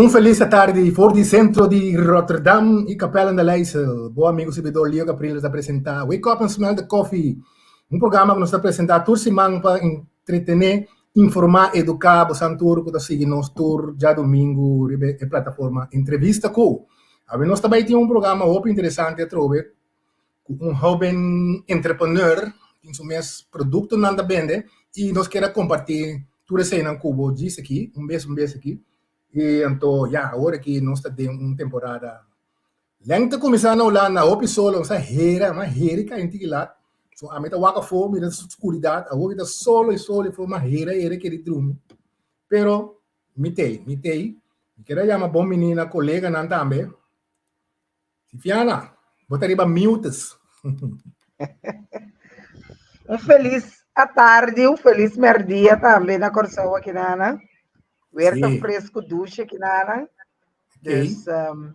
Un felis atardi for di sentro di Rotterdam i Capelle aan den IJssel. Bo amigo sirbidor Leo Capriles ta presenta Wake Up and Smell the Coffee, un programa ku nos ta presenta tur siman pa entretené, informá, eduká bosan tur ku ta sigui nos tur djadumingu riba e plataforma Entrevista Ku. Awe nos ta bai tin un programa hopi interesante atrobe ku un hoben entrepreneur tin su mes produktonan ta bende i nos kier a kompartí tur eseinan ku bo djis aki, un bes un bes aki. I anto ya, awor aki nos ta den un temporada lèn ta kuminsá na Hulanda, hopi solo, nos a hera, m'a hera i kai un tiki lat. So ami ta wak afó, mira skuridat, awor ki ta solo i solo i afó, m'a hera hera kere drumi. Pero mi t'ei, mi t'ei. Mi kier a yama bon bini na koleganan tambe. Fiana, bo ta riba mutes. Un felis atardi, un felis merdia tambe na Kòrsou akinana. Weer ta fresku dushi akinana. Dus, um,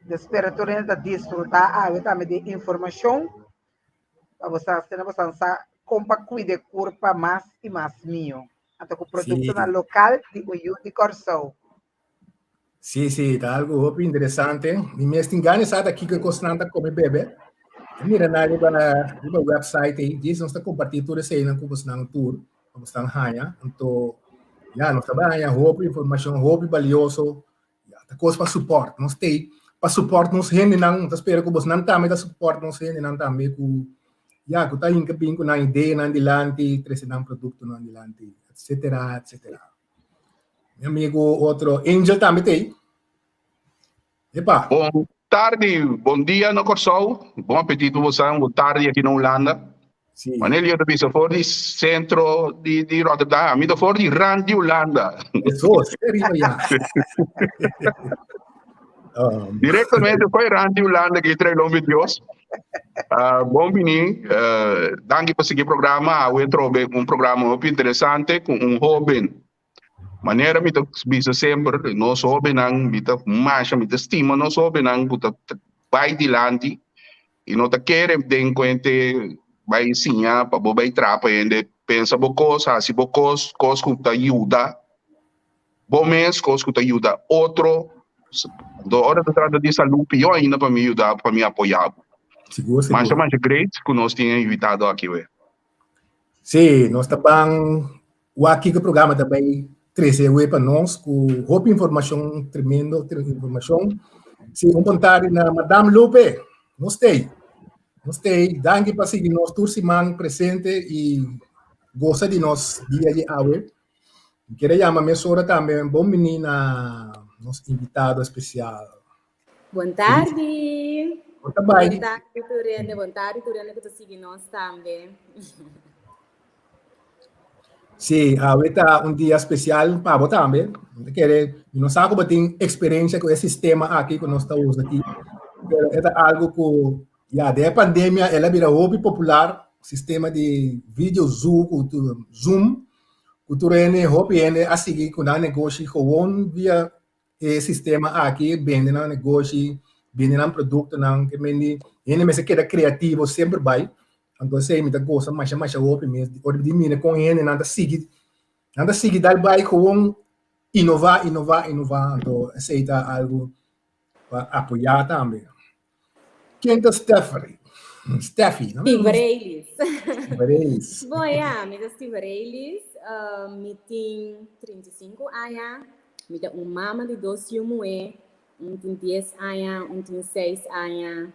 de spera tur hende ta disfrutá awe tambe di informashon pa bo sa asina bo sa kon pa kuida e kurpa mas i mas mihó. Anto ku produktonan lokal di un yu di Kòrsou. Sí, sí, ta algo hopi interesante. Mi mes tin gana sa ta kiko e kosnan ta kome bebe. Mira na riba riba website ei, djis nos ta kompartí tur eseinan ku bosnan tur, pa bosnan haña. Anto, ya, nos ta bai haña hopi informashon, hopi balioso. Ya, ta kos pa support. Nos t'ei pa support nos hendenan. Nos ta spera ku bosnan tambe ta support nos hendenan tambe ku, ya, ku ta hinka bin ku nan ideanan dilanti, trese nan produktonan dilanti, etsetera, etsetera. Mi amigo otro Angel tambe t'ei. Epa. Bon tardi, bon dia na Kòrsou, bon apetito bosan, bon tardi aki na Hulanda. Sí. Wanneer yo ta bisa for di sentro di, di Rotterdam, ami ta for di rand di Hulanda. Eso, serio ya. Directamente for rand di Hulanda ki trae nombre di Dios. Bon bini, danki pa sigui programa. Awe trobe un programa hopi interesante ku un hoben. Manera mi ta bisa semper, nos hobennan, mi ta masha, mi ta stima nos hobennan ku ta bai dilanti i no ta kere den kuente bai siña pa bo bai trapa hende. Pensa bo kos, hasi bo kos, kos ku ta yuda bo mes, kos ku ta yuda otro. Anto ora ta trata di salú, pió ainda pa mi yuda bo, pa mi apoyá bo. Sigur, sigur. Masha, masha great ku nos tin e invitado aki awe. Sí, nos ta ban wak kiko programa ta bai trese awe pa nos ku hopi informashon, tremendo informashon. Sí, un kontari na Madame Lupe, nos t'ei. Nos t'ei, danki pa sigui nos tur siman presente i gosa di nos dia di awe. Mi kier a yama mesora tambe bon bini na nos invitado especial. Bon tardi. Bon ta bai. Bon tardi tur hende, bon tardi tur hende ku ta sigui nos tambe. Sí, awe ta un dia especial pa bo tambe. Mi ta kere, mi no sa ku bo tin experiencia ku e sistema aki ku nos ta usa aki, pero e ta algo ku ya den e pandemia el a bira hopi popular, sistema di video zoo ku Zoom, ku tur hende, hopi hende a sigui ku nan negoshi gewoon via e sistema aki, bende nan negoshi, bende nan produktonan, ke men di hende mester keda kreativo semper bai. Anto esei mi ta gosa masha masha hopi mes ora di mira kon hendenan ta sigui, nan ta sigui dal bai gewoon inova, inova, inova, anto esei ta algu pa apoyá tambe. Ken ta Steffery? Steffi, no? Steve Reilis. Steve Reilis. Bon, ya, mi ta Steve Reilis. Uh, mi tin 35 aña. Mi ta un mama di dos yu muhé. Un tin 10 aña, un tin 6 aña.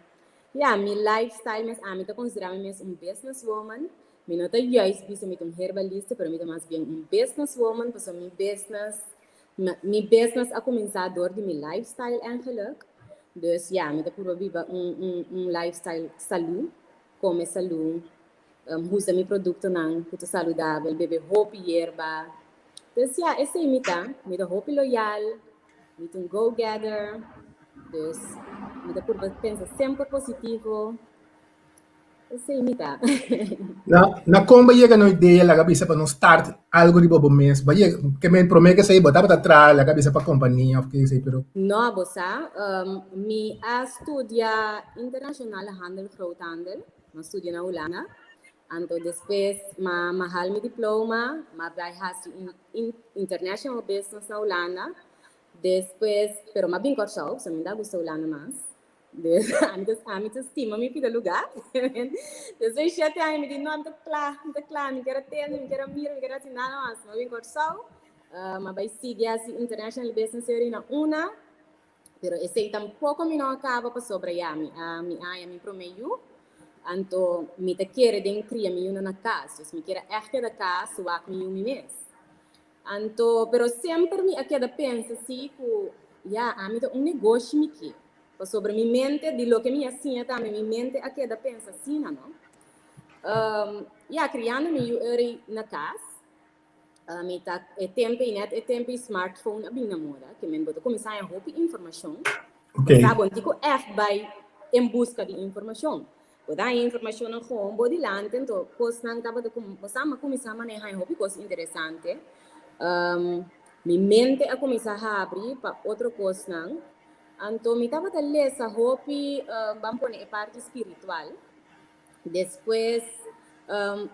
Ya, mi lifestyle mes, ami ta konsiderá mi mes un businesswoman. Mi no ta juist bisa mi ta un herbalista, pero mi ta mas bien un businesswoman, pasobra mi business Mi business a kuminsá dor di mi lifestyle eigenlijk. Dus ya, mi ta purba biba un, un, un lifestyle salú, kome salú, um, usa mi produktonan ku ta saludabel, bebe hopi yerba. Dus ya, esei mi ta. Mi ta hopi loyal, mi ta un go-getter. Dus mi ta purba pensa semper positivo. Esei mi ta. Na, na kon bo yega no idea laga bisa pa no start algo riba bo mes? Bo yega, ke men prome ke esei bo tabata traha laga bisa pa kompania of ke esei pero. No, bo sa, um, mi a studia internationale handel groothandel, mi a studia na Hulanda. Anto despues ma ma hal mi diploma, ma bai hasi in, in, international business na Hulanda. Despues, pero m'a bin Kòrsou, pasobra mi ta gusta Hulanda mas. Dus ami ta ami ta stima mi pida lugá. Despues di shete aña mi di no, mi ta kla, mi ta kla, mi kier a tende, mi kier a mira, mi kier a hasi nada mas. M'a bin Kòrsou, m'a bai sigui hasi International Business Theory na una, pero esei tampoko mi no a kaba pasobra ya mi a mi a haña mi promé yu. Anto mi ta kere den kria mi yunan na kas, dus mi kier a ègt keda kas wak mi yu mi mes. Anto, pero semper mi a keda pensa si ku ya, ami ta un negoshi mi ke. Pasobra mi mente, di loke mi a siña tambe, mi mente a keda pensa asina, no. Ya, kriando mi yu eri na kas, mi ta e tempu ei, nèt e tempu ei smartphone a bin na moda, ke men bo ta kuminsá haña hopi informashon. Oké. Sa bo no tin ku ègt bai en buska di informashon. Bo ta haña informashonnan gewoon bo dilanti, anto kosnan tabata ku bo sa, mi a kuminsá manehá e hopi kos interesante. Mi mente a kuminsá habri pa otro kosnan. Anto mi tabata lesa hopi, ban pone e parti spiritual. Despues,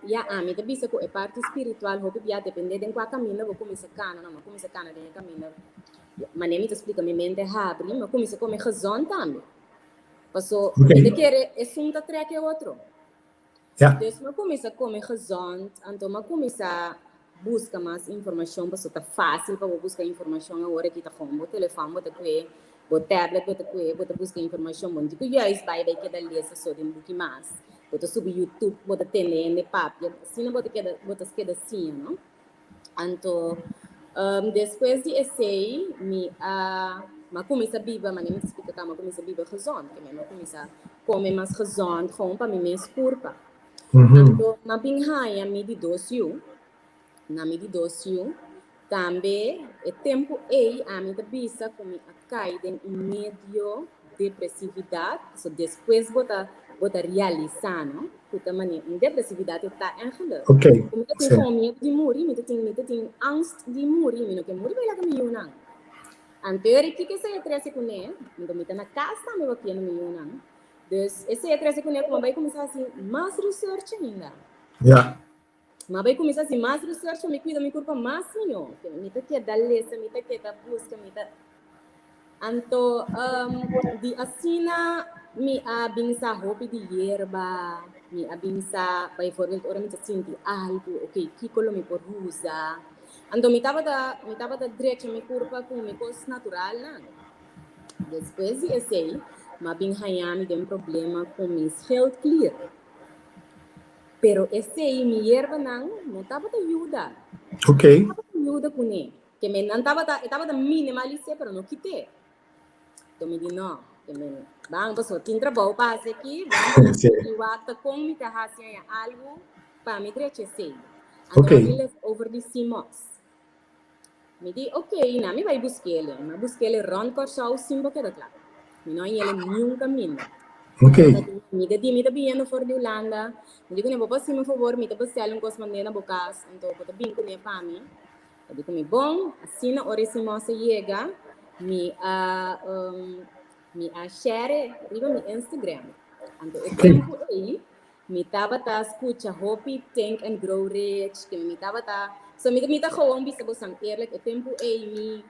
ya ami ta bisa ku e parti spiritual hopi bia depende den kua kaminda bo kuminsá kana. No, mi a kuminsá kana den e kaminda, manera mi ta splika mi mente habri, mi a kuminsá kome gezond tambe. Paso, Ok. mi ta kere esun ta trek e otro. Ja. Dus mi a kuminsá kome gezond, anto mi a kuminsá buska mas informashon, paso ta fásil pa bo buska informashon awor aki ta gewoon bo telefòn bo ta kue, bo tablet bo ta kue, bo ta buska informashon, bo no tin ku juist bai bai keda lesa so den buki mas. Bo ta subi YouTube, bo ta tende hende papia, asina bo ta keda bo ta keda siña, no? Anto, despues di esei mi a mi a kuminsá biba, manera mi ta splika kaba, mi a kuminsá biba gezond, ke mi a kuminsá kome mas gezond gewoon pa mi mes kurpa. Anto mi a bin haña mi di dos yu, na mi di dos yu tambe e tempu ei ami ta bisa ku mi a kai den un medio depresividat, so despues bo ta bo ta realisá no ku ta manera un depresividat e ta eigenlijk. Ok, Ku mi ta tin sí. gewoon miedu di muri, mi ta tin mi ta tin angst di muri, mi no ke muri pa e laga mi yunan. Anto e kiko esei a trese kuné, anto mi ta na kas tambe wakiendo mi yunan, dus esei a trese kuné ku mi a bai kuminsá hasi mas research ainda. Ja. M'a bai kuminsá hasi mas research pa mi kuida mi kurpa mas mihó. Mi ta keda lesa, mi ta keda buska, mi ta. Anto di asina mi a bin sa hopi di yerba, mi a bin sa bijvoorbeeld ora mi ta sinti algu, ok, kiko lo mi por usa. Anto mi tabata mi tabata drecha mi kurpa ku mi kos naturalnan. Despues di esei m'a bin haña mi den problema ku mi schildklier. Pero esei mi yerbanan no tabata yuda. Ok. No tabata yuda kuné. Ke men nan tabata, e tabata minimalis'é, pero no kit'é. Enton mi di no, ke men ban pasobra tin trabou pa hasi aki, ban Sí. i wak ta kon mi ta hasi haña algu pa mi drecha esei. Anto Ok. mi les over di CMOS. Mi di, ok, na mi bai busk'ele. Mi a busk'ele rònt Kòrsou sin bo keda kla. Mi no hañ'ele niun kaminda. Ok. Mi ta di, mi ta biniendo for di Hulanda. Mi di kuné, bo por hasi mi un fabor, mi ta bestel un kos mand'é na bo kas, anto bo ta bin kuné pa mi. Ta di ku mi, bon, asina ora e Simos a yega, mi a, mi a share riba mi Instagram. Anto e tempu ei, Mi tabata scucha hopi Think and Grow Rich, ke mi tabata, so mi mi ta gewoon bisa bosan eerlijk, e tempu ei mi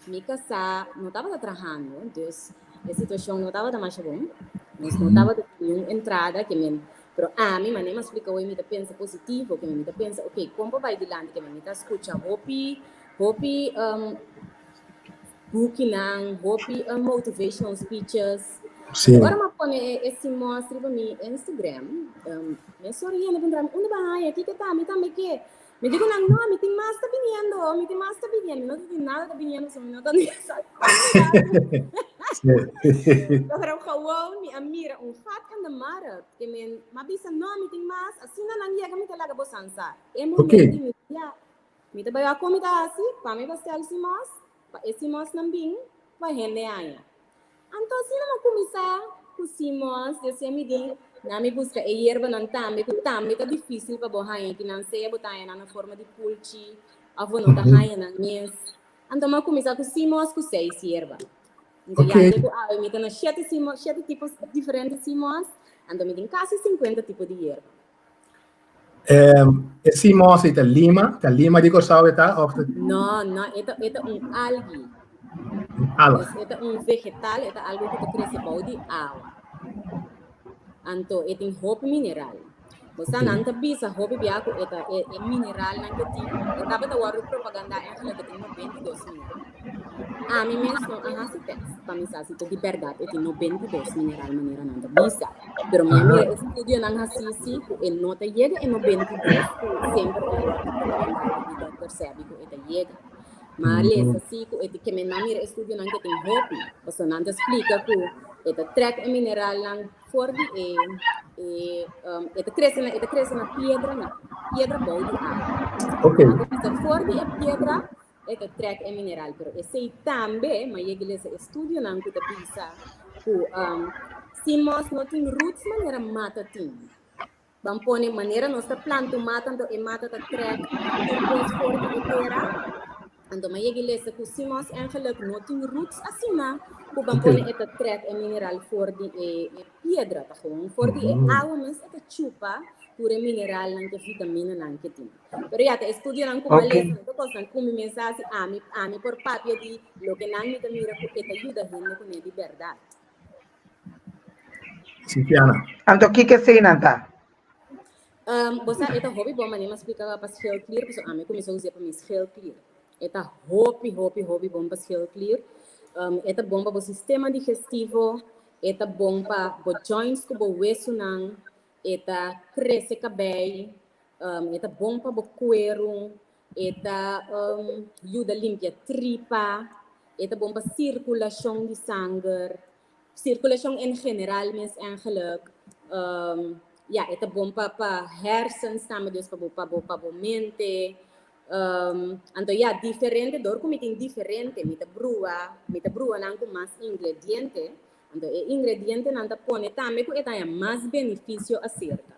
mi casá no tabata trahando, dus e situacion no tabata masha bon, nos no tabata tin niun entrada, ke men, pero ami manera mi a splica hoy mi ta pensa positivo, ke men mi ta pensa ok, kon por bai dilanti, ke men mi ta scucha hopi hopi bukinan, hopi motivational speeches. Sí. Ora m'a pone e, e Simos riba mi Instagram, um, mi sorry hende puntra mi, unda ba haña? Kiko ta? Mi tambe ke. Mi digo nan, no, mi tin mas ta biniendo, mi tin mas ta biniendo. Mi no ta tin nada ta biniendo, so mi no ta ni sa. Sí. Pero gewoon mi a mira un gat in de markt. Ke men, m'a bisa, no, mi tin mas. Asina nan yega mi ta laga bosan sa. E momento mi ya, Mi ta bai wak kon mi ta hasi pa mi pastel simos, pa e simosnan bin pa hende haña. Anto asina mi a kuminsá ku simos, despues mi di, na mi buska e yerbanan tambe, ku tambe ta difísil pa bo haña kinan, sea bo ta haña nan na forma di pulchi òf bo no ta haña nan mes. Anto mi a kuminsá ku simos ku seis yerba. Anto ya te ku awe mi ta na shete simos, shete tipo diferente simos, anto mi tin kasi sinkuenta tipo di yerba. E sea moss ei ta lima? Ta lima di Kòrsou e ta? Òf ta. No, no, e ta, e ta un algi. Alg. Dus e ta un vegetal, e ta algu ku ta krese bou di awa. Anto e tin hopi mineral. Bo sa nan ta bisa hopi bia ku e ta e e mineralnan ke tin, e tabata wòrdu propagandá eigenlijk e tin 92 mineral. Ami mes no a hasi tèst pa mi sa si ta di bèrdat e tin 92 mineral manera nan ta bisa. Pero mi a mira estudionan hasí si ku e no ta yega e 92 ku semper e wòrdu propagandá di dòkter Sebi ku e ta yega. Ma lesa si ku e ke men nan mira estudionan ke tin hopi, pasobra nan ta splika ku e ta trèk e mineralnan for di e e e ta krese na e ta krese na piedranan, piedra bou di awa. Okay. Nan ta bisa for di e piedra e ta trèk e mineral, pero esei tambe ma yega lesa estudionan ku ta bisa ku si mos no tin roots manera mata tin. Ban pone manera nos ta planta un mata, anto e mata ta trek tur kos for di e tera. Anto mi a yega lesa ku si nos eigenlijk no tin roots asina, ku ban pone e ta trek e mineral for di e piedra, ta gewoon for di e awa mes e ta chupa tur e mineralnan ku e vitaminanan ke tin. Pero ya, ta estudionan ku mi a lesa, no ta kosnan ku mi mes a hasi, ami ami por papia di loke nan mi ta mira ku e ta yuda hende kuné di bèrdat. Sí, Fiana. Anto kiko eseinan ta? Um, bo sa, e ta hopi bon manera splika pa schildklier, pasobra ami kuminsá us'é pa mi schildklier. E ta hopi, hopi, hopi bon pa schildklier. Um, e ta bon pa bo sistema digestivo, e ta bon pa bo joints ku bo wesunan, e ta krese kabei, um, e ta bon pa bo kueru, E ta yuda limpia tripa, e ta bon pa sirkulashon di sanger, sirkulashon en general mes eigenlijk. Ya, e ta bon pa pa hersens tambe, dus pa bo pa bo pa bo mente. Anto ya, diferente, dor ku mi tin diferente, mi ta brua, mi ta brua nan ku mas ingrediente, anto e ingredientenan ta pone tambe ku e ta haña mas benefisio aserka.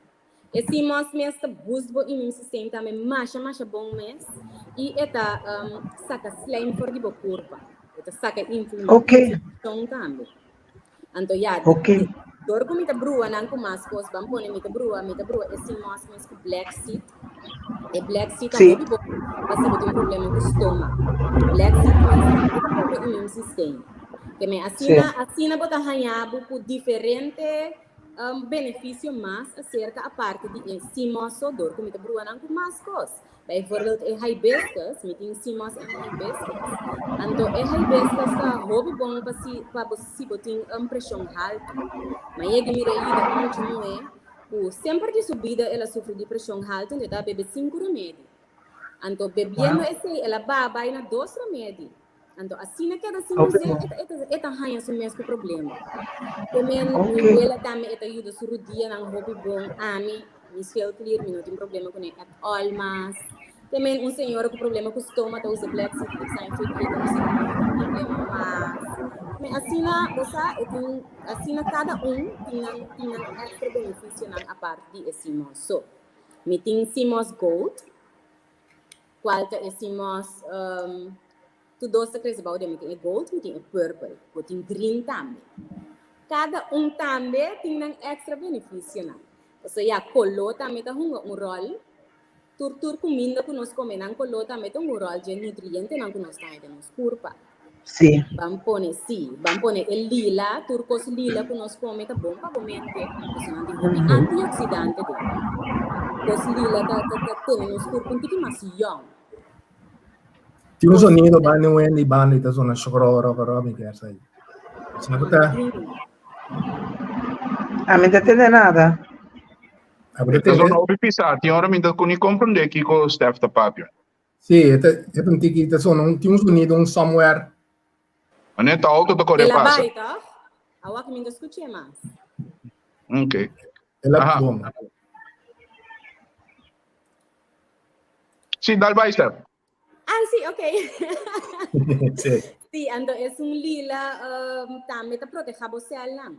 E CMOS mes ta boost bo immune system tambe masha masha bon mes y e ta saca slijm for di bo curpa. E ta saca inflamacion tambe. Anto ya, dor cu mi ta brua nan cu mas cos, ban pone mi ta brua, mi ta brua e CMOS mes cu black seed. E black seed ta hopi bon pa si bo tin problema cu stoma. Black seed mes tambe ta bon pa immune system. Ke men asina, asina bo ta haña bo cu diferente Benefisio mas aserka aparte di e sea-moss so dor ku mi ta brua nan ku mas kos. Bijvoorbeeld e hibiscus, mi tin sea-moss en hibiscus. Anto e hibiscus ta hopi bon pa si pa bo si bo tin un preshon haltu. Ma yega mira e yuda un mucha muhé ku semper di su bida el a sufri di preshon haltu anto e ta bebe sinku remedi. Anto bebiendo esei el a baha bai na dos remedi. Anto asina keda sin us'é, e ta, e ta, e ta haña su mes ku problema. Te men, mi wela tambe e ta yuda su rudianan hopi bon. Ami, mi schildklier, mi no tin problema kuné at all mas. Te men, un señora ku problema ku stoma ta usa black seed ku sign food e ta usa no tin problema mas. Men asina, bo sa, e tin, asina kada un tin nan, tin nan extra beneficionan apart di e CMOS. So, mi tin CMOS Gold. Cual ta e CMOS tur dos ta crece bao den, mi tin e gold, mi tin e purple, bo tin green tambe. Cada un tambe tin nan extra beneficionan. Pasobra ya color tambe ta hunga un rol, tur tur cuminda cu nos come nan color tambe ta hunga un rol dje nutrientenan cu nos ta haña den nos curpa. Sí. Ban pone, sí, ban pone e lila, tur kos lila ku nos kome ta bon pa bo mente, pasobra nan tin hopi antioxidante den. Kos lila ta, ta, ta tene nos kurpo un tiki mas yòn. Tin un sonido banda di Wendy banda i ta sona shro ro ro mi kier sa. Sa ku ta Ami ta tende nada. Abo ta Ta tende? zona hopi pisá. Tin ora mi ta ku ni komprendé kiko Stef ta papia. Sí, e ta, e ta un tiki, ta sona un, tin un sonido, un somewhere. Wanneer ta auto ta kore El a pasa. bai, toch? Awor ki mi no skuch'é mas. Ok. El a, Aha. bon. Sí, dal bai, Stef. Ah, sí, ok. Sí. Sí, anto es un lila um, tambe ta proteha bo celnan.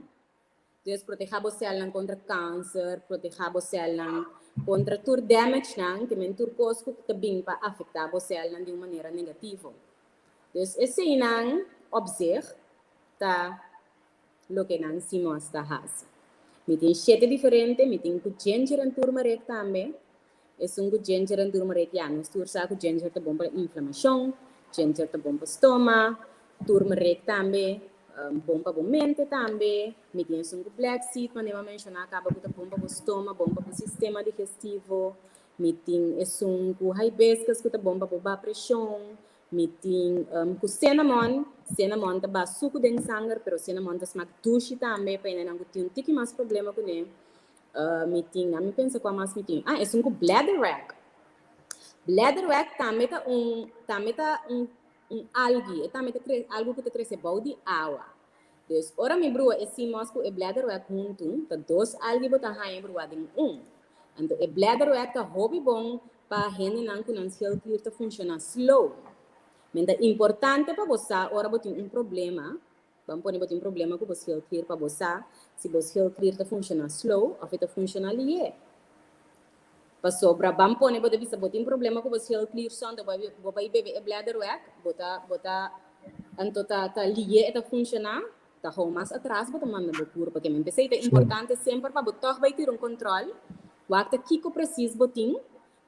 Dus proteha bo celnan contra cancer, proteha bo celnan contra tur damage nan, ke men tur kos ku ta bin pa afecta bo celnan di un manera negativo. Dus eseinan op zich ta loke nan CMOS ta hasi. Mi tin shete diferente, mi tin ku ginger en turmeric tambe. Esun ku ginger en turmeric, ya, nos tur sa ku ginger ta bon pa inflamashon, ginger ta bon pa stoma. Turmeric tambe, bon pa bo mente tambe. Mi tin esun ku black seed, manera mi a menshoná kaba ku ta bon pa bo stoma, bon pa bo sistema digestivo. Mi tin esun ku hibiscus ku ta bon pa bo baha preshon. Mi tin ku cinnamon, cinnamon ta baha suku den sanger, pero cinnamon ta smak dushi tambe pa hendenan ku tin un tiki mas problema kuné. Mi tin, a mi pensa kua mas mi tin. Ah, esun ku bladderwrack. Bladderwrack tambe ta un, tambe ta un un algi, e tambe ta kre algu ku ta krese bou di awa. Dus ora mi brua e sea-moss ku e bladderwrack huntu, ta dos algi bo ta haña brua den un. Anto e bladderwrack ta hopi bon pa hendenan ku nan schildklier ta funshoná slow. Men ta importante pa bo sa ora bo tin un problema, ban pone bo tin problema ku bo schildklier pa bo sa si bo schildklier ta funshoná slow òf e ta funshoná lié. Pasobra ban pone bo ta bisa bo tin problema ku bo schildklier so anto bo bai bebe e bladderwrack, bo ta bo ta anto ta ta lié e ta funshoná. Ta hou mas atras bo ta manda bo kurpa ke men. P'esei ta importante semper pa bo tòg bai tira un kòntròl, wak ta kiko presis bo tin,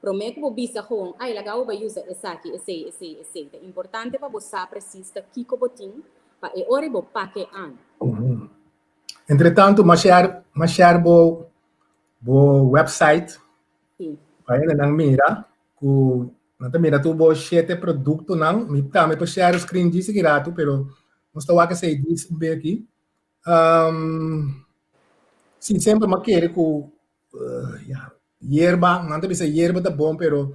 promé ku bo bisa gewoon, ai laga bo bai usa esaki, esei, esei, esei. Ta importante pa bo sa presis ta kiko bo tin pa e ora ei bo pake an. Entretantu, m'a share, m'a share bo bo website pa hendenan mira ku nan ta mira tur bo shete produktonan. Mi tambe por share screen djis aki ratu, pero nos ta wak esei djis un be aki. Sí, semper m'a kere ku ya, yerba, nan ta bisa yerba ta bon, pero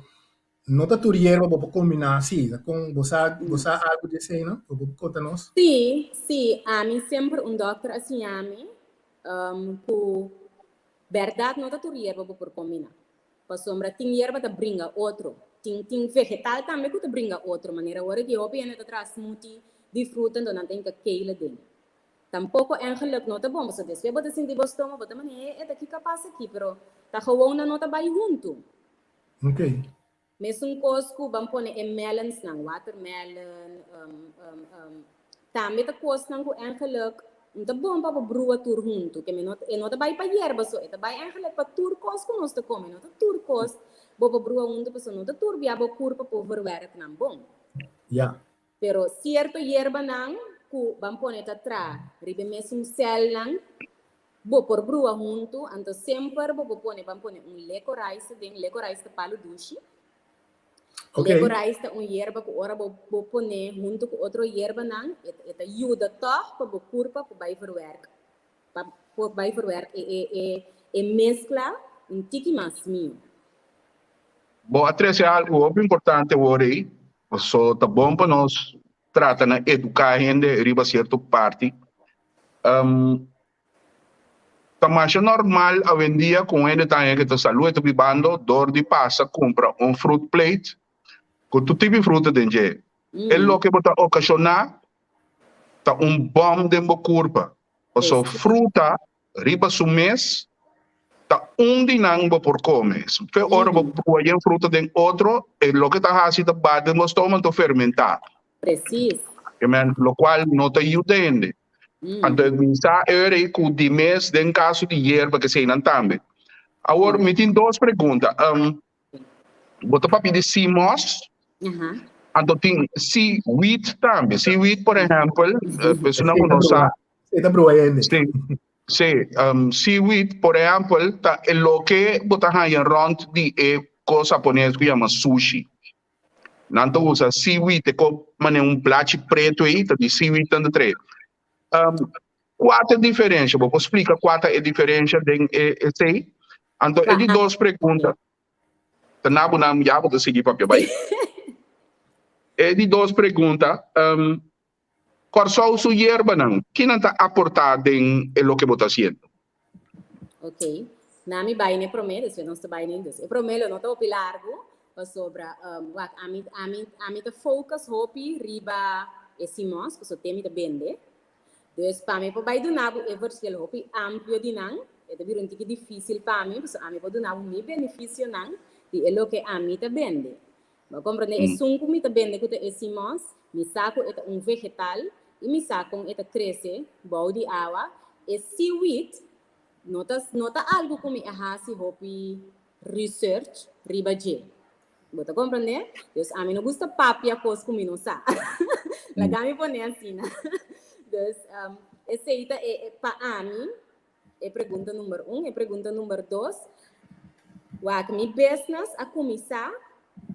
no ta tur yerba bo por kombiná. Sí, ta kon bo sa, bo sa algu di esei, no? Bo por konta nos? Sí, sí, ami semper un dòkter a siña mi ku Bèrdat no ta tur yerba bo por kombiná. Pasobra tin yerba ta bringa otro. Tin tin vegetal tambe ku ta bringa otro. Manera ora di hopi hende ta traha smoothie di fruta anto nan ta hinka kale aden. Tampoko èngeluk no ta bon pasobra despues bo ta sinti bo stoma bo ta manera e ta kiko a pasa aki pero ta gewoon nan no ta bai huntu. Okay. Mesun kos ku ban pone e melonsnan, watermelon, tambe ta kosnan ku èngeluk no ta bon pa bo brua tur huntu, ke no e no ta bai pa yerba so, e ta bai èngeluk pa tur kos ku nos ta kome, no ta tur kos bo por brua huntu pasobra no ta tur bia bo kurpa por verwerk nan bon. Ya. Pero sierto yerbanan ku ban pone ta tra riba e mesun sèlnan, Bo por brua huntu, anto semper bo por pone ban pone un lekorais aden, lekorais ta palu dushi. Okay. Lekorais ta un yerba ku ora bo bo pone huntu ku otro yerbanan, e e ta yuda tòg pa bo kurpa por bai verwerk, pa por bai verwerk e e e e meskla un tiki mas mihó. Bo a trese algu hopi importante awor ei, paso ta bon pa nos trata na eduká hende riba sierto parti. Ta masha normal awendia ku un hende ta haña ke ta salú e ta bibando dor di pasa kumpra un fruit plate ku tur tipo di fruta den dje. E loke bo ta okashoná ta un bòm den bo kurpa. Pasobra fruta riba su mes ta un di nan bo por kome. Fe ora bo pua yen fruta den otro, e loke ta hasi ta bat den bo stoma anto fermentá. Precies. Amen. Lokual no ta yuda hende. Anto mi sa eur ei ku di mes den kaso di yerba ke eseinan tambe. Awor mi tin dos pregunta. Um, bo ta papia di sea moss, anto tin seaweed tambe. Seaweed, por ehèmpel, personanan ku no sa. E ta brua hende. Sí, sí. Um, seaweed, por ehèmpel, ta e loke bo ta haña rònt di e kos hapones ku yama sushi. Nan ta usa seaweed, e ko manera un blachi pretu ei, ta di seaweed nan ta trae. Um, kua ta e diferensha? Bo por splika kua ta e diferensha den e esei? Anto e di dos pregunta, ta na bo nan ya bo ta sigui papia bai. E di dos pregunta, um, Kòrsou su yerbanan, kinan ta aportá den e loke bo ta hasiendo? Ok, na mi bai n'e promé, despues nos ta bai n'e dus. E promé lo no ta hopi largu, pasobra um, wak, ami, ami, ami ta focus hopi riba e simos, pasobra te mi ta bende. Dus pa mi por bai duna bo e verschil hopi amplio di nan, e ta bira un tiki difícil pa mi, pasobra ami por duna bo mi beneficionan di e loke ami ta bende. Bo a komprendé? Esun ku mi ta bende ku ta e simos, mi sa ku e ta un vegetal i mi sa kon e ta krese bou di awa. E seaweed no ta no ta algu ku mi a hasi hopi research riba dje. Bo ta komprendé? Dus ami no gusta papia kos ku mi no sa. Laga mi pone asina. Dus um, esei ta e, e, pa ami e pregunta number un. E pregunta number dos, wak mi business a kuminsá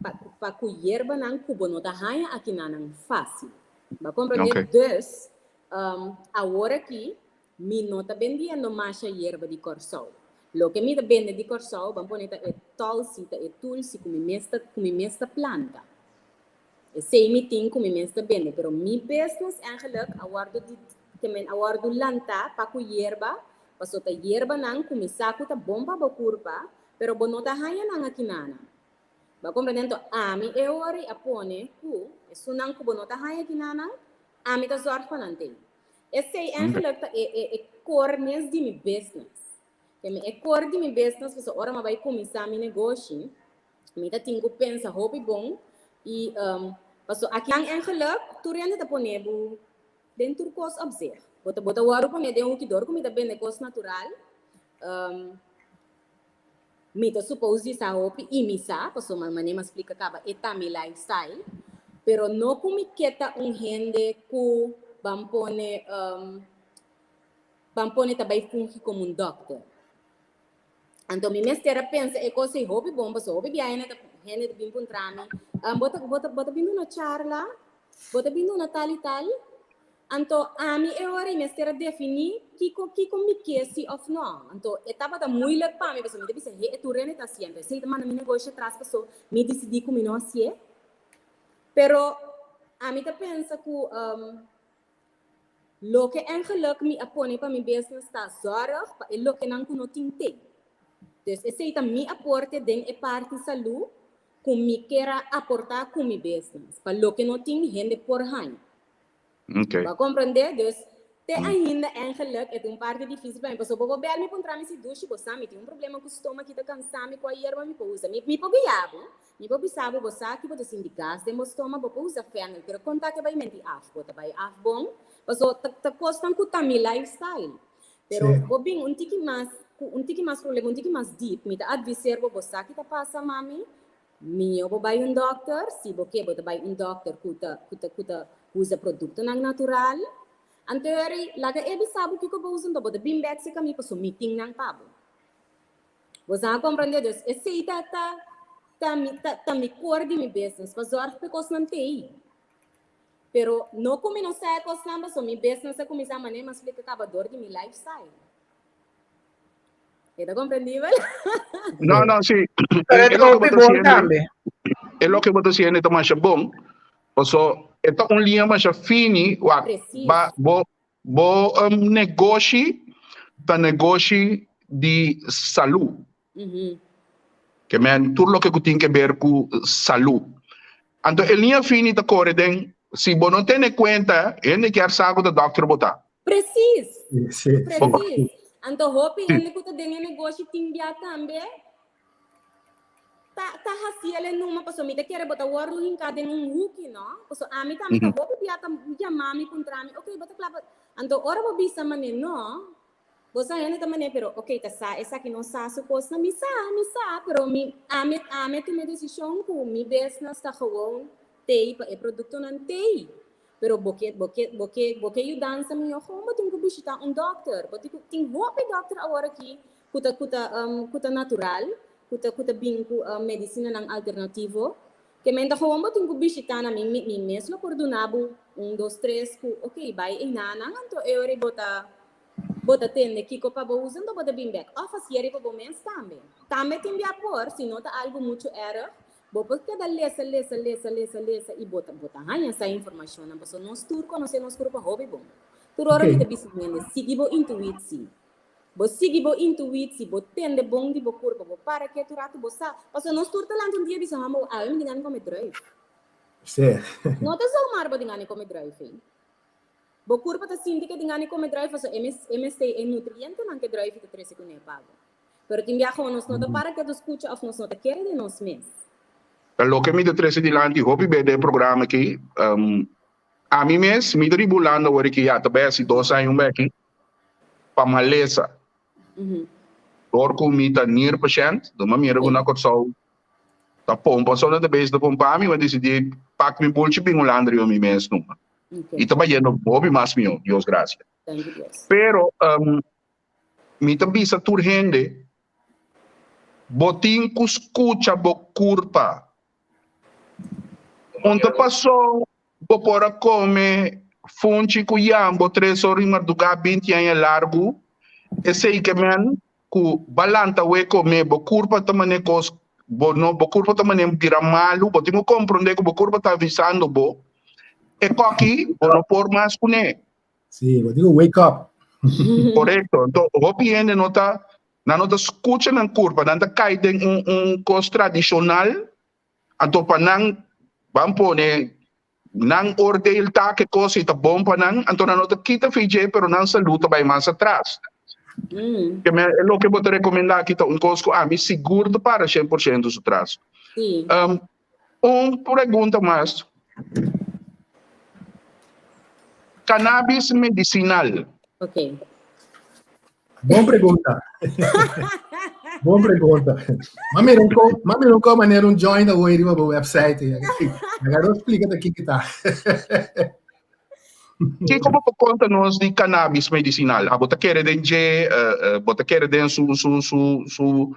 pa, pa ku yerbanan ku bo no ta haña akinanan fásil. Bo a komprendé? Okay. Dus, um, awor aki mi no ta bendiendo masha yerba di Kòrsou. Loke mi ta bende di Kòrsou, ban pone ta e tolsi, ta e tulsi ku mi mes ta, ku mi mes ta planta. Esei mi tin ku mi mes ta bende, pero mi business eigenlijk a wòrdu di, ke men a wòrdu lantá pa ku yerba, paso ta yerbanan ku mi sa ku ta bon pa bo kurpa, pero bo no ta haña nan akinana. Bo a komprendé? Anto ami e ora i a pone ku esunnan ku bo no ta haña akinanan, ami ta zòrg pa nan tei. Esei eigenlijk ta e e e core mes di mi business. Ke mi e core di mi business pasobra ora mi a bai kuminsá mi negoshi, mi ta tin ku pensa hopi bon i um, paso akinan eigenlijk tur hende ta pone bo den tur kos op zich. Bo ta bo ta wòrdu pone den hoeki dor ku mi ta bende kos natural. Um, mi ta suppose di sa hopi i mi sa, pasobra manera mi a splika kaba e ta mi lifestyle, pero no ku mi ke ta un hende ku ban pone um, ban pone ta bai fungi komo un dòkter. Anto mi mester a pensa e kos ei hopi bon, pasobra hopi bia hende ta hende ta bin puntra mi, um, bo ta bo ta bo ta bin duna charla? Bo ta bin duna tal i tal? Anto ami e ora ei mester a definí kiko kiko mi ke si òf nò. Anto e tabata moeilijk pa mi, pasobra mi ta bisa, he, e tur hende ta hasié, anto esei ta manda mi negoshi atras paso mi disidí ku mi no hasié. Pero ami ta pensa ku um, Loke eigenlijk mi a pone pa mi business ta zorg pa e lokenan ku no tin te. Dus esei ta mi aporte den e parti salú ku mi kier a aportá ku mi business, pa loke no tin hende por haña. Okay. Bo a komprendé? Dus te ainda eigenlijk e ta un parti difísil pa mi, pasobra bo por bèl mi puntra mi si Dushi bo sa mi tin un problema ku stoma ki ta kansa mi, kua yerba mi por usa? Mi mi por guia bo, Mi por bisa bo, bo sa ki bo ta sinti gas den bo stoma, bo por usa fennel, pero kon ta ke bai menti af? Bo ta bai af bon? Paso ta ta kosnan ku ta mi lifestyle. Pero Sí. bo bin un tiki mas ku un tiki mas problema, un tiki mas deep, mi ta adviseer bo, bo sa ki ta pasa mami, mihó bo bai un dòkter, si bo ke bo ta bai un dòkter ku ta ku ta ku ta usa produktonan natural. Anto eri laga e bisa bo kiko bo usa, anto bo ta bin bèk serka mi paso mi tin nan pa bo. Bo sa a comprende? Dus esey ta ta ta mi ta ta mi core di mi business pa zorg pa e cosnan t'ey. Pero no cu mi no sa e cosnan pasobra mi business a cuminsa manera mi a splica caba door di mi lifestyle. E ta comprendibel? No, no, sí. Pero E, e e loke bo hopi ta bon haciendo, tambe. e loke bo ta haciendo ta masha bon. Paso e ta un liña masha fini, wak, Precies. ba, bo, Bo negoshi ta negoshi di salú. Ke men tur loke ku tin ke ber ku salú. Anto e liña fini ta kore den, si bo no tene kuenta, hende kier sa ku ta dòkter bo ta. Presis. Sí. Presis. Anto hopi hende ku ta den e negoshi tin bia tambe. Ta ta hasi el e numa pasobra mi ta kere bo ta wòrdu hinká den un huki no pasobra ami tambe ta hopi bia ta yama mi puntra mi ok bo ta kla pa anto ora bo bisa man'é no bo sa hende ta man'é pero ok ta sa esaki no sa su kosnan mi sa mi sa pero mi ami ami a tuma e desishon ku mi business ta gewoon tei pa e produktonan tei pero bo ke bo ke bo ke bo ke yudansa mihó gewoon bo tin ku bishita un dòkter bo tin ku tin hopi dòkter awor aki ku ta ku ta ku ta natural, ku ta ku ta bin ku medisinanan alternativo. Ke men ta gewoon bo tin ku bishitá nan, mi mi mes lo por duna bo un dos tres ku ok bai einanan anto e ora bo ta bo ta tende kiko pa bo usa anto bo ta bin bek òf hasié riba bo mes tambe. Tambe tin bia por si no ta algu muchu erg bo por keda lesa lesa lesa lesa lesa i bo ta bo ta haña sa informashonnan pasobra nos tur konosé nos kurpa hopi bon. Tur ora mi ta bisa hende sigui bo intuitsi. Bo sigui bo intuitsi, bo tende bon di bo kurpa, bo para ketu ratu, bo sa. Pasobra nos tur ta lanta un dia bisa, Hòmber, awe mi tin gana di kome druif. Sí. No ta zomaar bo tin gana di kome druif ei. Bo kurpa ta sinti ke tin gana di kome druif pasobra e mes e mester e nutrientenan ke druif ta trese kuné pa bo. Pero tin biaha nos no ta para ketu skucha òf nos no ta kere den nos mes. Ta loke mi ta trese dilanti hopi be den e programa aki. Ami mes, mi ta riba Hulanda awor aki ya ta bai hasi dos aña un beki. pa malesa. Dor ku mi ta nierpashènt, dor mi a mira ku na Kòrsou ta pompa, so nan ta bezig ta pompa mi, mi a disidí pak mi bulchi bin Hulanda riba mi mes numa. I ta bayendo hopi mas mihó, Dios gracia. Pero mi ta bisa tur hende, bo tin ku skucha bo kurpa. Un ta pasó bo por a kome funchi ku yambo tres ora di mardugá binti aña largu, esei ke men ku ba lanta wei kome bo kurpa ta mane kos bo no bo kurpa ta mane bira malu, bo tin ku komprondé ku bo kurpa ta avisando bo e koki bo no por mas kuné. Sí, bo tin ku wake up. Korekto. Anto hopi hende no ta nan no ta skucha nan kurpa, nan ta kai den un un kos tradishonal, anto pa nan ban pone nan oordeel ta ke kos ei ta bon pa nan, anto nan no ta kita fi dje, pero nan salú ta bai mas atras. Ke men e loke bo ta rekomendá aki ta un kos ku ami sigur ta para shen por shento su tras. Un pregunta mas. Cannabis medicinal. Ok. Bon pregunta. Bon pregunta. Ma mira un ko, ma mira un ko manera un joint awor riba bo website. Agarro explica ta kiko ta. Kiko bo por konta nos di cannabis medicinal? Abo ta kere den dje, bo ta kere den su su su su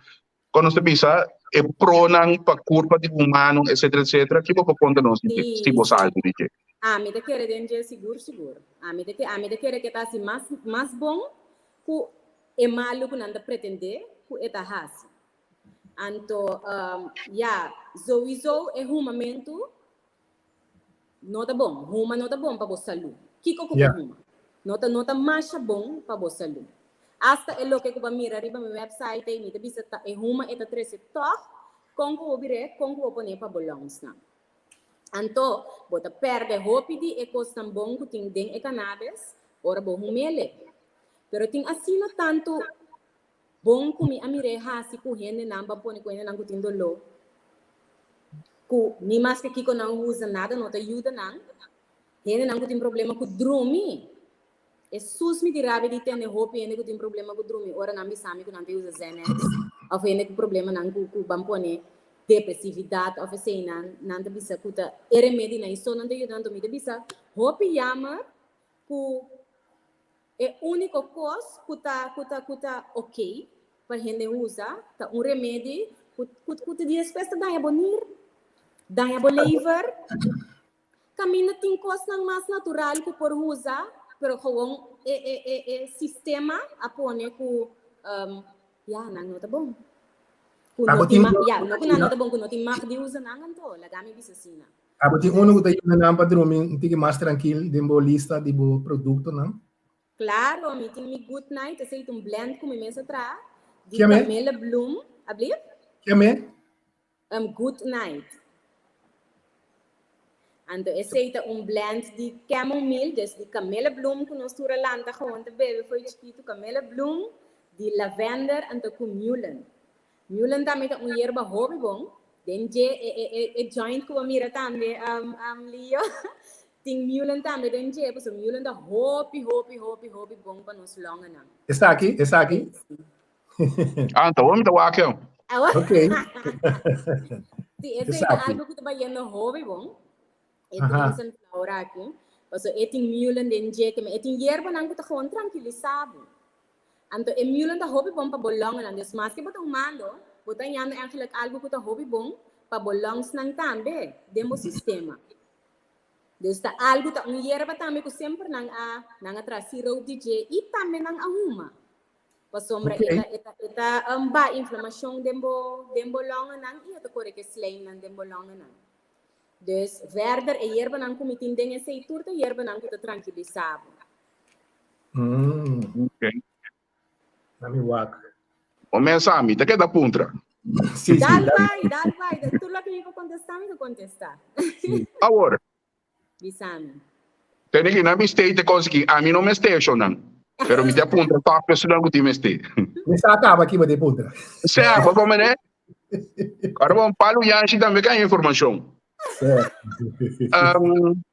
Kon nos ta bisa e pronan pa kurpa di humano, etcetera, etcetera? Ki bo por konta nos di dje, si bo sa algu di dje? Ami ta kere den dje sigur sigur. Ami ta ami ta kere ke ta hasi mas mas bon ku e malu ku nan ta pretendé ku e ta hasi. Anto, ya, souiso e humamentu No ta bon. Huma no ta bon pa bo salú. Kiko ku bo huma? No ta no ta masha bon pa bo salú. Asta e loke ku bo a mira riba mi website ei, mi ta bisa ta e huma e ta trese tòg kon ku bo bir'é, kon ku bo pon'é pa bo longsnan. Anto, bo ta pèrdè hopi di e kosnan bon ku tin den e kanabes ora bo hum'é. Pero tin asina tantu Bon ku mi a mir'é hasi ku hendenan ban pone ku hendenan ku tin doló, ku ni maske kiko nan usa nada no ta yuda nan, hendenan ku tin problema ku drumi. E sus mi di rabia di tende hopi hende ku tin problema ku drumi ora nan bisa mi ku nan ta usa Xanax òf hende ku problemanan ku ku ban pone depresividat òf eseinan, nan ta bisa ku ta e remedinan i so nan ta yuda nan. Anto mi ta bisa hopi yamer ku E úniko kos ku ta ku ta ku ta okey pa hende usa ta un remedi ku ku ku ta di despues ta daña bo nir, daña bo lever. Kaminda tin kosnan mas natural ku por usa, pero gewoon e e e e sistema a pone ku ya nan no ta bon. Ku no tin mag, ya no ku nan no ta bon, ku no tin mag di usa nan anto, laga mi bisa asina. Abo tin unu ku ta yuda nan pa drumi un tiki mas trankil den bo lista di bo produktonan? Klaro, mi tin mi Good Night, esei ta un blend ku mi mes a traha, di Camille Bloem. Ablief? Keme? Good Night. Anto esei ta un blend di chamomile, dus di Camille Bloem ku nos tur a lanta gewoon ta bebe for di chikitu, Camille Bloem, di lavender anto ku mulen. Mulen tambe ta un yerba hopi bon. Den dje e e e e joint ku bo mira tambe um um Leo tin mulen tambe den dje pasobra mulen ta hopi hopi hopi hopi bon pa nos longennan. Esaki, esaki. Ah, ta bon mi ta wak yo. Ok. Sí, esei ta algo ku ta bayendo hopi bon. E tin sunflower aki. Pasobra e tin mulen den dje, e tin yerbanan ku ta gewoon trankilisá bo. Anto e mulen ta hopi bon pa bo longennan. Dus maske bo ta humando, bo ta hañando eigenlijk algu ku ta hopi bon pa bo longsnan tambe den bo sistema. Dus ta algu, ta un yerba tambe ku semper nan a nan a traha siroop di dje i tambe nan a huma. Pasobra e ta e ta e ta baha inflamashon den bo den bo longennan i e ta kore ku e slijmnan den bo longennan. Dus verder e yerbanan ku mi tin den esei tur ta yerbanan ku ta trankilisá bo. Mm. Okay. Nami wak. O mesa mi ta keda puntra. Sí, sí, Dal bai, dal bai. Tur loke mi por contestá, mi ta contestá. Sí. Awor. Bisami. Tene ki na mi state kos ki ami no mester shonan. Pero mi ta puntra top esunnan ku tin mester. Mi sa kaba ki bo te puntra. Sea, bo come ne? Ora bon palu yanshi tambe ka informashon. Um,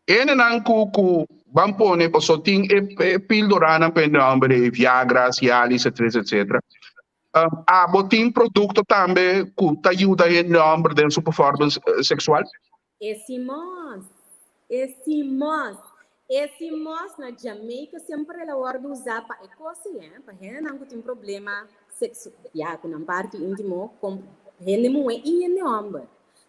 Hendenan ku ku ban pone paso tin e e pildoranan pa e nomber e Viagra, Cialis etcetera etcetera. Um, abo tin produkto tambe ku ta yuda hende homber den su performance seksual? E Simons. E sea moss. E sea moss na Jamaica semper el a wòrdu usá pa e kos ei, eh, pa hendenan ku tin problema seksu, ya, ku nan parti íntimo, kom hende muhé i hende hòmber.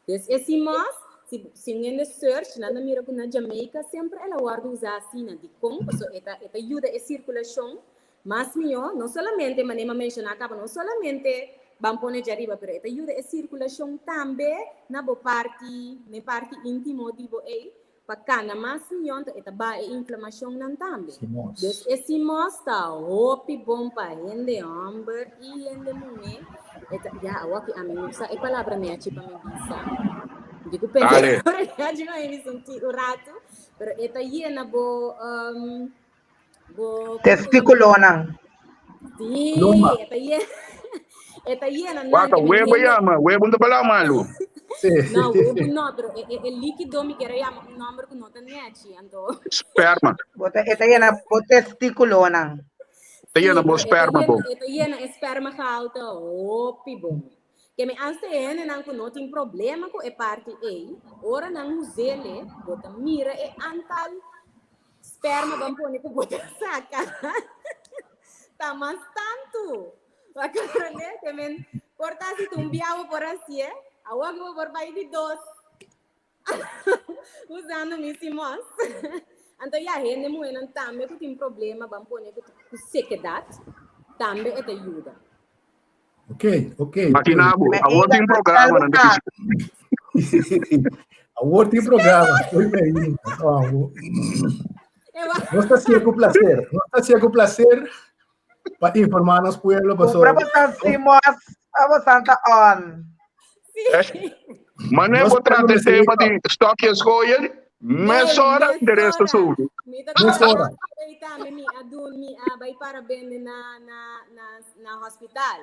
Dus e sea moss, si si un hende search, nan ta mira ku na Jamaica semper el a wòrdu usá asina. Dikon? Pasobra e ta e ta yuda e sirkulashon Mas mihó, no solamente, manera mi a menshoná kaba, no solamente ban pone djariba, pero e ta yuda e sirkulashon tambe na bo parti, na e parti íntimo di bo ei, pa kana mas mihó, anto e ta baha e inflamashonnan tambe. Dus e simos ta hopi bon pa hende hòmber i hende muhé. E ta, ya, awor ki ami no sa e palabra nechi pa mi bisa. Di ku pensa nechi pa mi bisa un ratu, pero e ta yena bo, Bo Testiculonan. Sí, Loma. e ta yena. E ta yena nan. Waka, que men webo hende- yama, webo no ta bala malu. Sí. No, webo no, pero e, e, e líquido mi quiero yama un nombre ku no ta nechi, anto. Sperma. Bo ta, e ta yena bo testiculonan. Ta yena Sí, bo pero e ta sperma yena, bon. e ta yena e sperma gehalte hopi bon. Ke mi anste e hendenan ku no tin problema ku e parti ei, ora nan usele, bo ta mira e antal Sperma ban pone ku bo ta saka. Ta mas tantu. Ba comprende? Te men por ta si un biawo por hasié, awor bo por bai di dos. Usando mi simos. Anto ya hende muhénan tambe ku tin problema ban pone ku ku sekedat, tambe e ta yuda. Ok. Imagina bo, Me awor ainda tin programa nan ta Awor tin programa. Oei, me. Oh, Nos ta hasié ku placer. Nos ta hasié ku placer pa informá nos pueblo. Paso, Compra bosan Simos, pa bosan ta on. Mané Nos bo trata pueblo e tema mester di stokjes gooien, mesora interes ta subi. Mi ta Mesora. Tambe mi a dun mi a bai para bende na na na na hospital.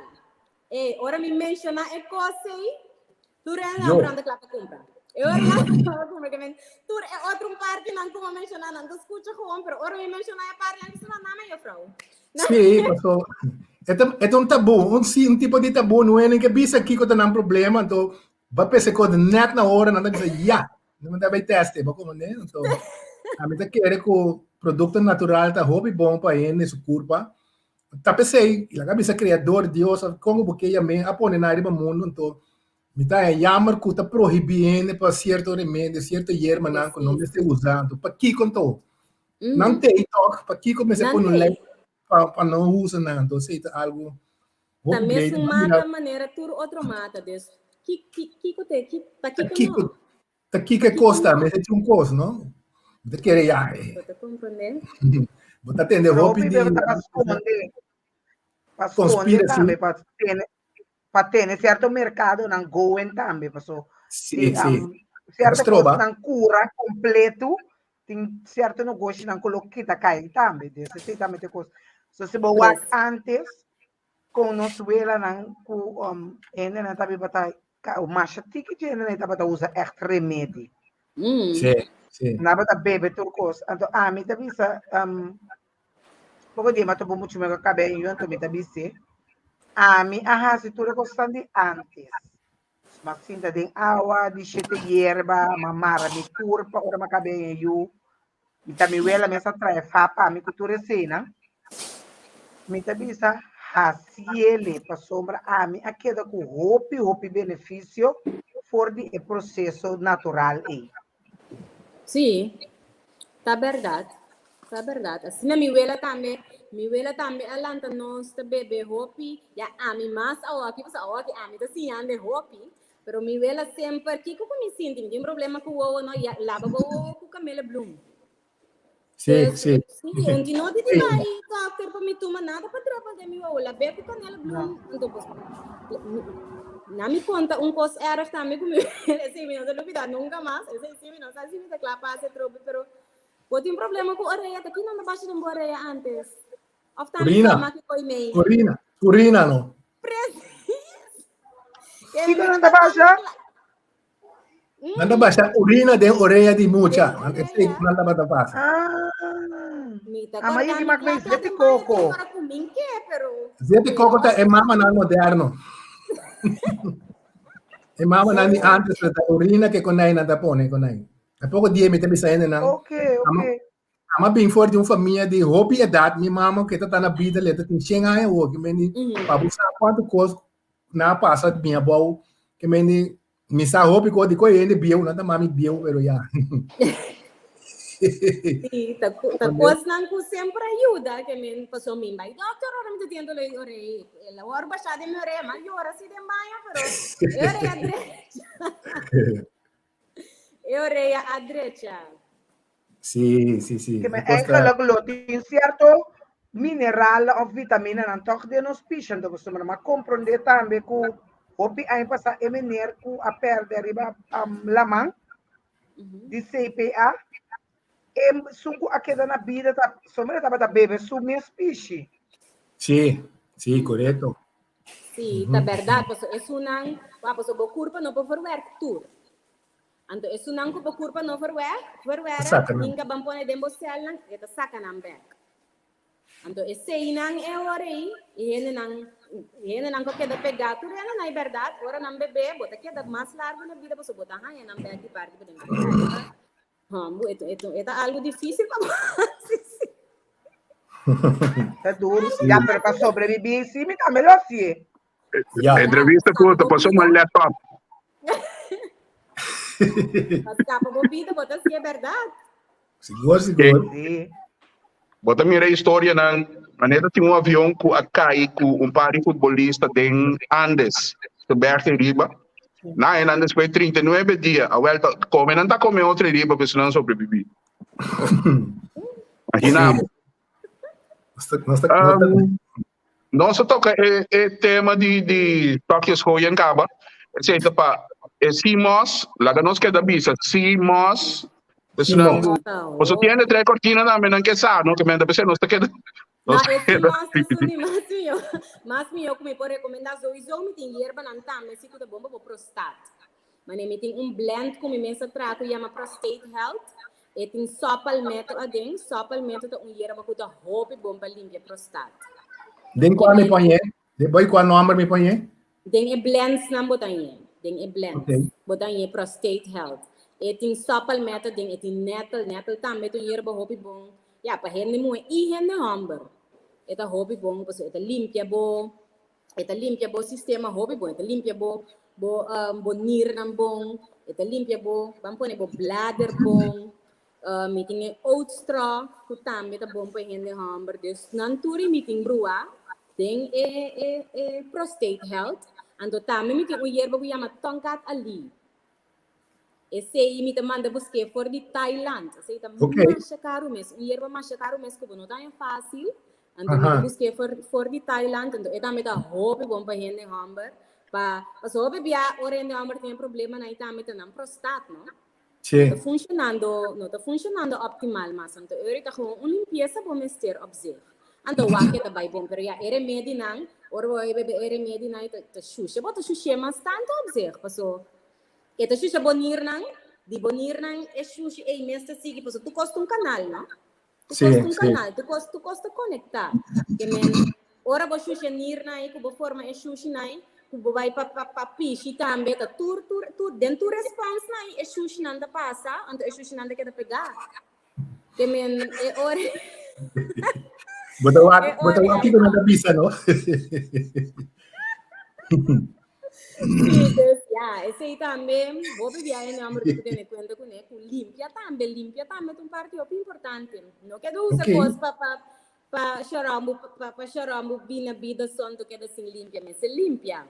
Ey, ora mi menciona e cos ey, tur e Yo. nan ta kla pa cumpra. E ora nan ta cumpra que men, tur e otro un parti nan como menciona nan ta escucha gewoon, pero ora mi menciona e parti nan bisa name juffrouw. Sí, paso e ta un tabú, un si un tipo di tabú, no hende ke bisa kiko ta nan problema, anto ba pese kos net na ora nan ta bisa ya, nan ta bai teste, bo komprende? Anto ami ta kere ku produkto natural ta hopi bon pa hende su kurpa. Ta p'esei, laga bisa Kreador, Dios, òf kon ku bo ke yam'é, a pone nan riba mundu, anto mi ta haña yammer ku ta prohibí hende pa sierto remedio, sierto yerbanan ku no mester usa. Anto pakiko anto? Nan t'ei tòg, pakiko mester Nan pone un t'ei. lei pa no usa nan? Anto esei ta algu Ta hopi great. mesun mata manera tur otro mata, dus kiko te, pakiko Kiko no? Ta kiko e kos ta? Mester tin un kos, no? Bo ta kere ya. Bo ta komprendé? Bo ta tende Pero hopi hopi di bebe ta pa skonde. Pa skonde conspiracy. tambe, pa tene, pa tene sierto merkadonan going tambe, paso Sí, si, sí. sierto Stroba. kosnan kura kompleto, tin sierto negoshinan ku lo kita kai tambe. Dus esei tambe ta e kos. So si bo wak Pres. antes, kon nos welanan ku um, hendenan ta biba ta ka, masha tiki dje hendenan tabata usa ègt remedi. Sí, sí. Nan tabata bebe tur kos. Anto ami ta bisa, um, poko dia mi a topa un muchu mi a kab'é yu, anto mi ta bis'é, ami a hasi tur e kosnan di ántes. Mi a sinta den awa di shete yerba, mi a mara mi kurpa ora mi a kab'é yu. Mi ta mi wela mes a trae fa pa mi ku tur eseinan. Mi ta bisa hasiele pasobra ami a keda ku hopi hopi benefisio for di e proseso natural ei. Sí, ta bèrdat, ta bèrdat. Asina mi wela tambe, mi wela tambe a lanta nos ta bebe hopi, ya ami mas awoki, pasobra awoki ami ta siñando e hopi, Pero mi wela semper, kiko ku mi sinti? Mi tin problema ku wowo, no? Ya, laba bo wowo ku kamele bloem. Sí, Dus, sí. sí, un di no di di bai dokter pa mi tuma nada pa druppel den mi wowo. Labé ku kanela bloem. Anto bos, na mi konta un kos erg tambe ku mi wela, esei mi no ta lubida nunka mas. Esei sí mi no sa si mi ta kla pa hasi atrobe, pero bo tin problema ku orea, ta kinan ta basha den bo orea antes? Of tambe Urina. toma ki koi mei? Urina, urina no. Precies. Kiko nan ta basha? Nan ta basha urina den orea di mucha. Den Nan orea. esei nan tabata pasa. Ah. Mi ta Ah, maar korda je mi maakt kla mee kla zet den die baño koko. tin ora ku min ke, pero Zet koko ta e mamanan moderno. E mamanan di antes ta urina ke konai nan ta pone konai. Na poko dia mi ta bisa hendenan. Oké, oké. Ama bin for di un famia di hopi edat, mi mama ku e ta ta na bida le ta tin shen aña awor, ke meni pa bo sa kuantu kos nan a pasa bin abou, ke meni mi sa hopi kos di ku e hende bieu, nan ta mami bieu pero ya. Sí, ta, ta kosnan ku semper a yuda, ke men paso mi bai dokter ora mi ta tiendo lei orei, el a wòrdu bashá den mi orea, mi a yora si den baño, pero e orea drecha. E orea a drecha. Sí, sí, sí. Que me eigenlijk lo tin cierto mineral of vitamina nan toch den nos pisha, entonces pasobra mi a comprende tambe cu hopi aña pasa e meneer cu a perde riba um, laman di CPA, esun cu a keda na bida ta pasobra tabata bebe su mes pishi. Sí, sí, correcto. Sí, ta berdad, pasobra esunnan, pasobra bo curpa no por verwerk tur. Anto esunnan ku bo kurpa no verwerk, verwerk, Saka nan. hinka ban pone den bo sèlnan, e ta saka nan bèk. Anto eseinan e ora ei, e hendenan, e hendenan ku a keda pegá tur hendenan ei bèrdat, ora nan bebé, bo ta keda mas largu na bida pasobra bo ta haña nan bèk di parti paden. Hòmbu, e ta, e ta, e ta algu difísil pa bo hasi, sí. Ta duru. Ya, pero pa sobreviví, sí, mi tambe lo hasié. Ya. Entrevista ku ta pasó man laptop. Pa skapa bo bida, bo ta hasié bèrdat. Sigur, sigur. Sí. Bo ta mira historianan, manera tin un avion ku a kai ku un par di futbolista den Andes, te berg riba. Na e nan despues 39 dia, awel ta kome nan ta kome otro riba pues nan sobreviví. Imagina bo. Nos ta, nos ta, Nos a toka e, e tema di, di stokjes gooien kaba. Esei ta pa e CMOS, laga nos keda bisa CMOS. Dus nan, boso tiene tres cortina tambe nan ke sa, no? Ke men ta pensé nos ta keda No, nos e keda CMOS ta suni mas mihó. Mas mihó ku mi por rekomendá. Sowieso mi tin yerbanan tambe si ku ta bon pa bo prostat. Mane mi tin un blend ku mi mes a traha ku yama Prostate Health. E tin saw palmetto aden. Saw palmetto ta un yerba ku ta hopi bon pa limpia prostat. Den kua mi pon ye? Den boy kua nomber mi pon ye? Den e blendsnan bo ta ye. Den e blends. Okay. Bo ta ye Prostate Health. E tin saw palmetto aden, e tin nettle. Nettle tambe ta un yerba hopi bon. Ya, pa hende muhe i hende homber. E ta hopi bon pasobra e ta limpia bo. E ta limpia bo sistema hopi bon. E ta limpia bo bo um, bo niernan bon. E ta limpia bo, ban pone bo bladder bon. Mi tin e oatstraw ku tambe ta bon pa hende hòmber. Dus nan tur i mi tin brua den e e e prostate health. Anto tambe mi tin un yerba ku yama Tongkat Ali. Esei mi ta manda busk'é for di Thailand. Esei ta Okay. masha karu mes. Un yerba masha karu mes ku bo no ta haña fásil. Anto mi ta Aha. busk'é for, for di Thailand. Anto e tambe ta hopi bon pa hende hòmber. Pa, pasobra hopi bia ora hende hòmber tin e problemanan ei tambe ta nan prostat, no? Sí. No ta funcionando, no ta funcionando optimal mas. Anto ora ta gewoon un limpieza bo mester op zich. Anto wak e ta bai bon, pero ya e remedinan, ora bo bai bebe e remedinan ta, ta shusha, bo ta shush'é mas tanto op zich, paso e ta shusha bo nirnan, di bo nirnan e shushi ei mes ta sigui, paso tur kos ta un kanal, no? Tu Sí, kos ta un sí. kanal, tur kos, tur kos ta konektá. Ke men, ora bo shusha nirnan ei, ku bo forma e shushinan ei, ku bo bai pa, pa, pa pishi tambe, ta tur, tur, tur, den tur responsnan ei e shushinan ta pasa, anto e shushinan ta keda pegá. Ke men, e ora... Bo ta wak, E bo ta ora wak kiko nan ta bisa, no? Sí, dus ja, esei tambe, hopi bia e nomber ku tene kuenta kuné, ku limpia tambe, limpia tambe ta un parti hopi importante. No keda usa Oké. kos pa pa pa shorombu pa pa shorombu bina bida sonto keda sin limpia, mester limpia.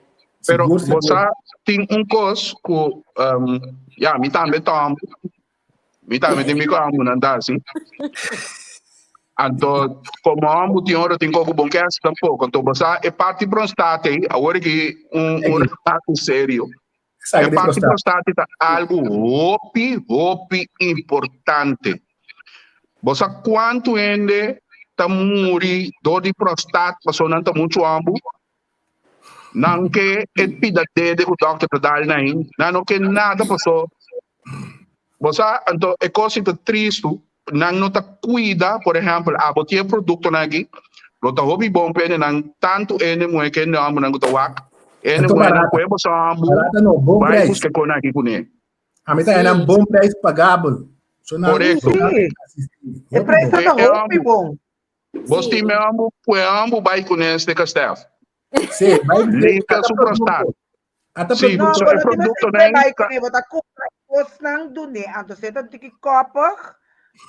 Pero Sigur, bo sigur. sa tin un kos ku um, ya mi tambe ta Mi tambe tin mi ku ambunan ta hasi. Anto, komo ambu tin ora tin koko bon ke hasi tampoko. Anto bo sa e parti prostate ei, awor aki un un rato serio. Saca E di parti prostate. prostate ta algu hopi, hopi importante. Bo sa kuantu hende ta muri dor di prostat pasobra nan ta muchu ambu? Nan ke e pida dede ku dòkter ta dal na hin. Nan no ke nada paso. Bo sa, anto e kos ta tristu, nan no ta kuida, por ehèmpel, abo tin e produktonan aki, lo ta hopi bon pa hendenan, tantu hende muhé ke hende hòmbernan ku ta wak, hende Anto muhénan barata. ku e boso hòmber Barata no, bon bai prijs. buska e konan aki kuné. Ami ta nan bon prijs pagabel. So nan Correcto. Sí. E prijs ta hopi bon. Bos tin me ambu, pue ambu bai kuné este Stef. Sí, bai Limpia su prostat. Ata Sí, No, so bo e no tin producto mester nan bai kuné, bo ta kumpra kosnan duné, anto se ta tiki koppig,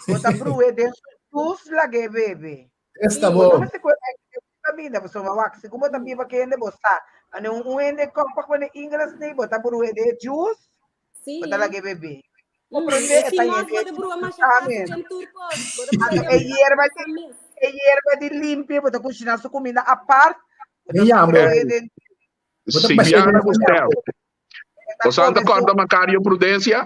bo ta bruhe den su juice lag'é bebe. Esta Bo no bon. mester kue bai kuné kaminda, pasobra wak, segun bo ta biba kende bo sa. Ane un un hende koppig manera ingles ni, bo ta bruhe den e juice, Sí. bo ta lag'é bebe. Comprende? E E mos bo ta brua masha fácil den tur kos. Bo ta Anto brua e yerba di e yerba di limpia, bo ta kushiná su kuminda apart. Bo ta Ja, amor. brua den Bo ta Si pasé biana den ku Stef. ta Bo santa come su korda Macario Prudencia?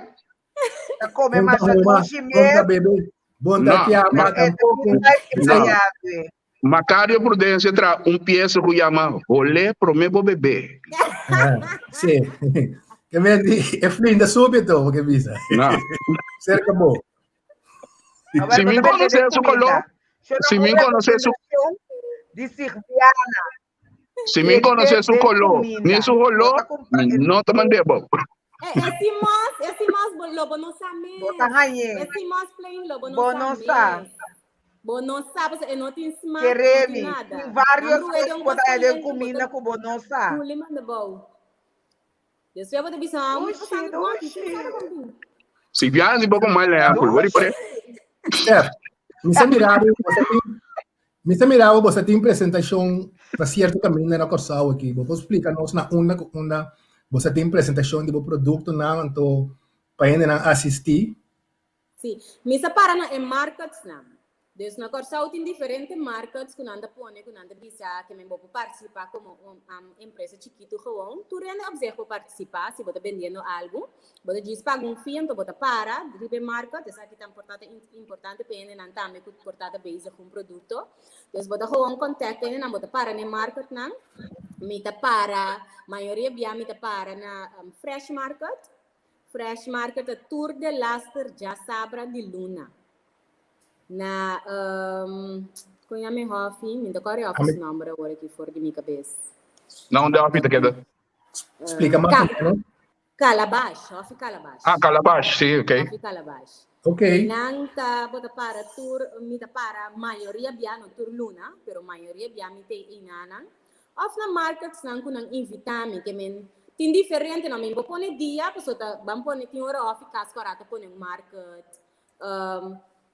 ta come Bon ta masha huma, dushi bon ta mes. bebe, bon ta No, tiama ma- E ta tampoco. bisa e No. yadwe. Macario Prudencia tra un pieza ku yama Olé promé bo bebé. Ah, sí. Que me di, e flinda súbito, porque bisa. No. Cerca bo. Si mi conoce su color, si mi conoce su Di Sigviana. Si mi conoce su color, ni su olor, mi no te mandé bo. Eh, e sea moss, e sea moss, lo bo no sa mes. Bo ta hañ'é. E sea moss plain lo bo no Bo sa no mes. sa. Bo no sa, pasobra e no tin smaak, no Kere tin mi, nada. tin varios Nan ruwe kos den ku un bo ta haña den kos caliente, bo kuminda ta ku bo no sa. Huli manda bou. Despues bo ta bisa, ah, mi ta Dushi, pasando bon, tin dushi. sara kon bin. Si biaha si bo mal ehempel, wori por Stef, mi sa mira bo, bo sa tin, mi sa mira bo, bo sa tin presentashon na sierto kaminda na Kòrsou aki. Bo por splika nos na unda ku unda bo sa tin presentashon di bo produktonan anto pa hendenan asistí? Sí, mi sa para na e marketsnan. Dus na Kòrsou tin diferente markets ku nan ta pone ku nan ta bisa ke men bo por partisipá komo un empresa chikitu gewoon. Tur hende op zich por partisipá si bo ta bendiendo algu. Bo ta djis paga un fee anto bo ta para riba e market. Esaki ta importante pa e hendenan tambe ku por ta ta bezig ku un produkto. Dus bo ta gewoon contact hendenan, bo ta para na e marketnan. Mi ta para, mayoria bia mi ta para na Fresh Market. Fresh Market ta tur delaster djasabra di luna. Na um, kon yama e hòfi? Mi ta kòrda e hòfi su nòmber awor aki for di mi kabes. Na unda hòfi ta keda? Splika mas o menos. Calabash, hòfi Calabash. Ah, Calabash, si, ok. Hòfi Calabash. Ok. Nan ta, bo ta para tur, mi ta para mayoria bia, no tur luna, pero mayoria bia mi ta einanan. Of na marketsnan ku nan invitá mi, ke men tin diferente nan, men bo pone dia, pasobra ta ban pone tin ora òf i kas ku a rato pone un market,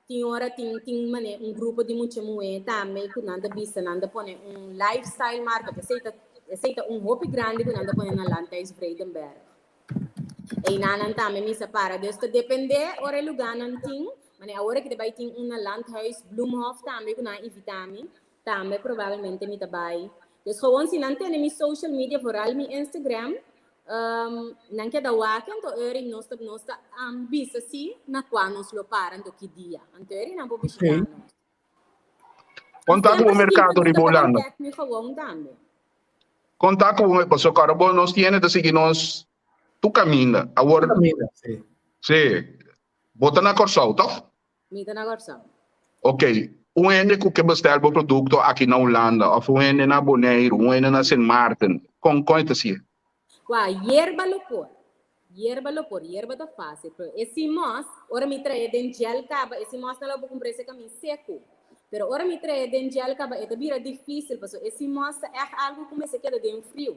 tin ora tin tin mane un grupo di mucha muhé tambe ku nan ta bisa nan ta pone un lifestyle market, esei ta esei ta un hopi grandi ku nan ta pone na Landhuis Vredenberg. Einanan tambe mi sa para, dus ta dependé ora e lugánan tin, mane awor aki ta bai tin un na Landhuis Bloemhof tambe ku nan a invitá mi, Tambe probablemente mi ta bai. Dus gewoon si nan tene mi social media, vooral mi Instagram, um, nan keda wak anto eri nos ta nos ta um, bisa si na kua nos lo para anto ki dia. Anto eri nan por bishita Okay. nos. Konta ku Semper un si tin merkado pregunta riba por Hulanda. contact mi gewoon tambe. Konta ku un, pasobra kòrda bo nos tiene ta sigui nos tur kaminda. Awor, Tur kaminda, sí. sí, bo ta na Kòrsou, tòg? Mi ta na Kòrsou. Ok, un hende ku ke bestel bo produkto aki na Hulanda òf un hende na Boneiru, un hende na Sint Maarten, kon kon e ta si'e? Wou, yerba lo por. Yerba lo por, yerba ta fásil. Pero e simos, ora mi trae den gel kaba, e simos nan lo bo kumpra ese kamin seku. Pero ora mi trae den gel kaba e ta bira difísil pasobra e simos ta ègt algu ku mester keda den friu.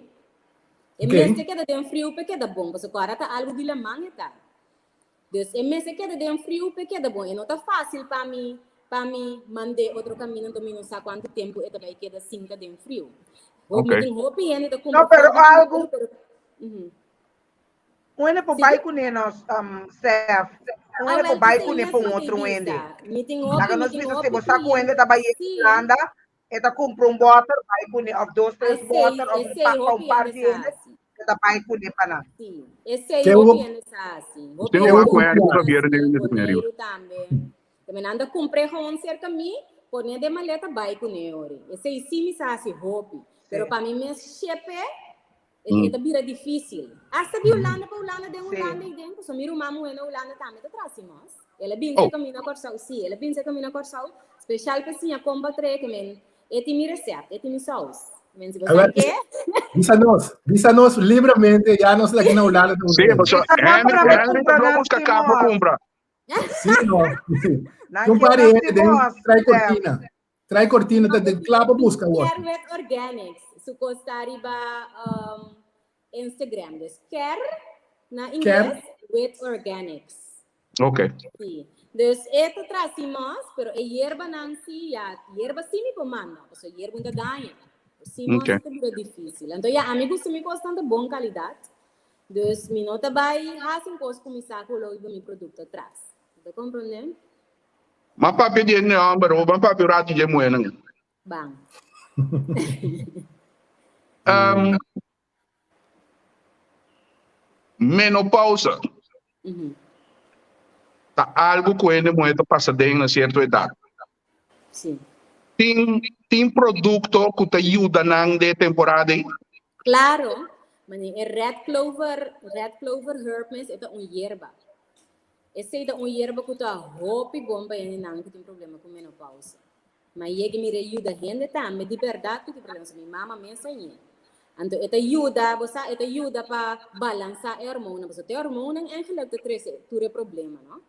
E mester keda den friu pa e keda bon, pasobra ku ora ta algu di laman e ta. Dus e mester keda den friu p'e keda bon. E no ta fásil pa mi pa mi mand'é otro kaminda anto mi no sa kuantu tempu e ta bai keda sin ta den friu. Ho mi Ok. tin hopi hende ta kumpra No, pero for di algu Boneiru, pero ujú. un hende por Sigui. bai kuné nos, um, Stef. Un Ah, hende wel, por bai p'esei kuné mes pa un mi ta otro hende. bisa. Mi tin hopi, Laga mi nos tin bisa si hopi bo sa ku hende kliente. ta bai yega Sí. Hulanda, e ta kumpra un bòter bai kuné òf dos, tres Esei, bòter òf un esei pa pa un hopi par hende di sa hende, hasi. e ta bai kuné pa nan. Sí, esei Ke hopi hubo hende sa hasi. Hopi Tin hende un ta ku hende ku kumpra Javier sí, den den Boneiru. Boneiru tambe. Te nan ta kumpra gewoon serka mi, pone den maleta bai kuné ori. Esei sí mi sa hasi hopi. Pero Sí. pa mi mes shepe, e ta bira difícil. Hasta di Hulanda pa Hulanda den Hulanda i den, pasobra mi ruman muhé na Hulanda tambe ta traha simos. El a bin serka mi na Kòrsou, sí, el a bin serka mi na Kòrsou, spesial pa siña kon pa trae, ke men e tin mi resèpt, e tin mi sous. Men si bo sa ke. Bisa nos, bisa nos libremente, ya nos aki na Hulanda. Sí, paso Henry, Henry ta no busca capa cumpra. Sí, no. Un par de gente den trae cortina. Trae cortina ta den klaar pa busca word. Care with Organics, su costa riba um, Instagram. Dus care na inglés with organics. Ok. Sí. Dus e ta traha sea moss, pero e yerbanan sí, ya, yerba sí mi por manda, pasobra yerba un ta daña. Sea moss ta bira difícil. Anto ya, ami gusta mi kosnan ta bon kalidat. Dus mi no ta bai hasi un kos ku mi sa ku lo hiba mi produkto atras. Bo ta komprondé? M'a papia di e hòmber, bo ban papia un ratu dje muhénan. Ban. Um, Menopausa ta algo ku hende muhé ta pasa den na sierto edat. Sí. Tin tin produkto ku ta yuda nan den e temporada ei? Claro, mane e red clover, red clover herb mes e ta un yerba. Esei ta un yerba ku ta hopi bon pa hendenan ku tin problema ku menopausa. Ma yega mira e yuda hende tambe di bèrdat ku tin problema. So mi mama mes a ñe. Anto e ta yuda, bo sa, e ta yuda pa balansá e hormonan, pasobra te hormonan eigenlijk ta trese tur e problema, no?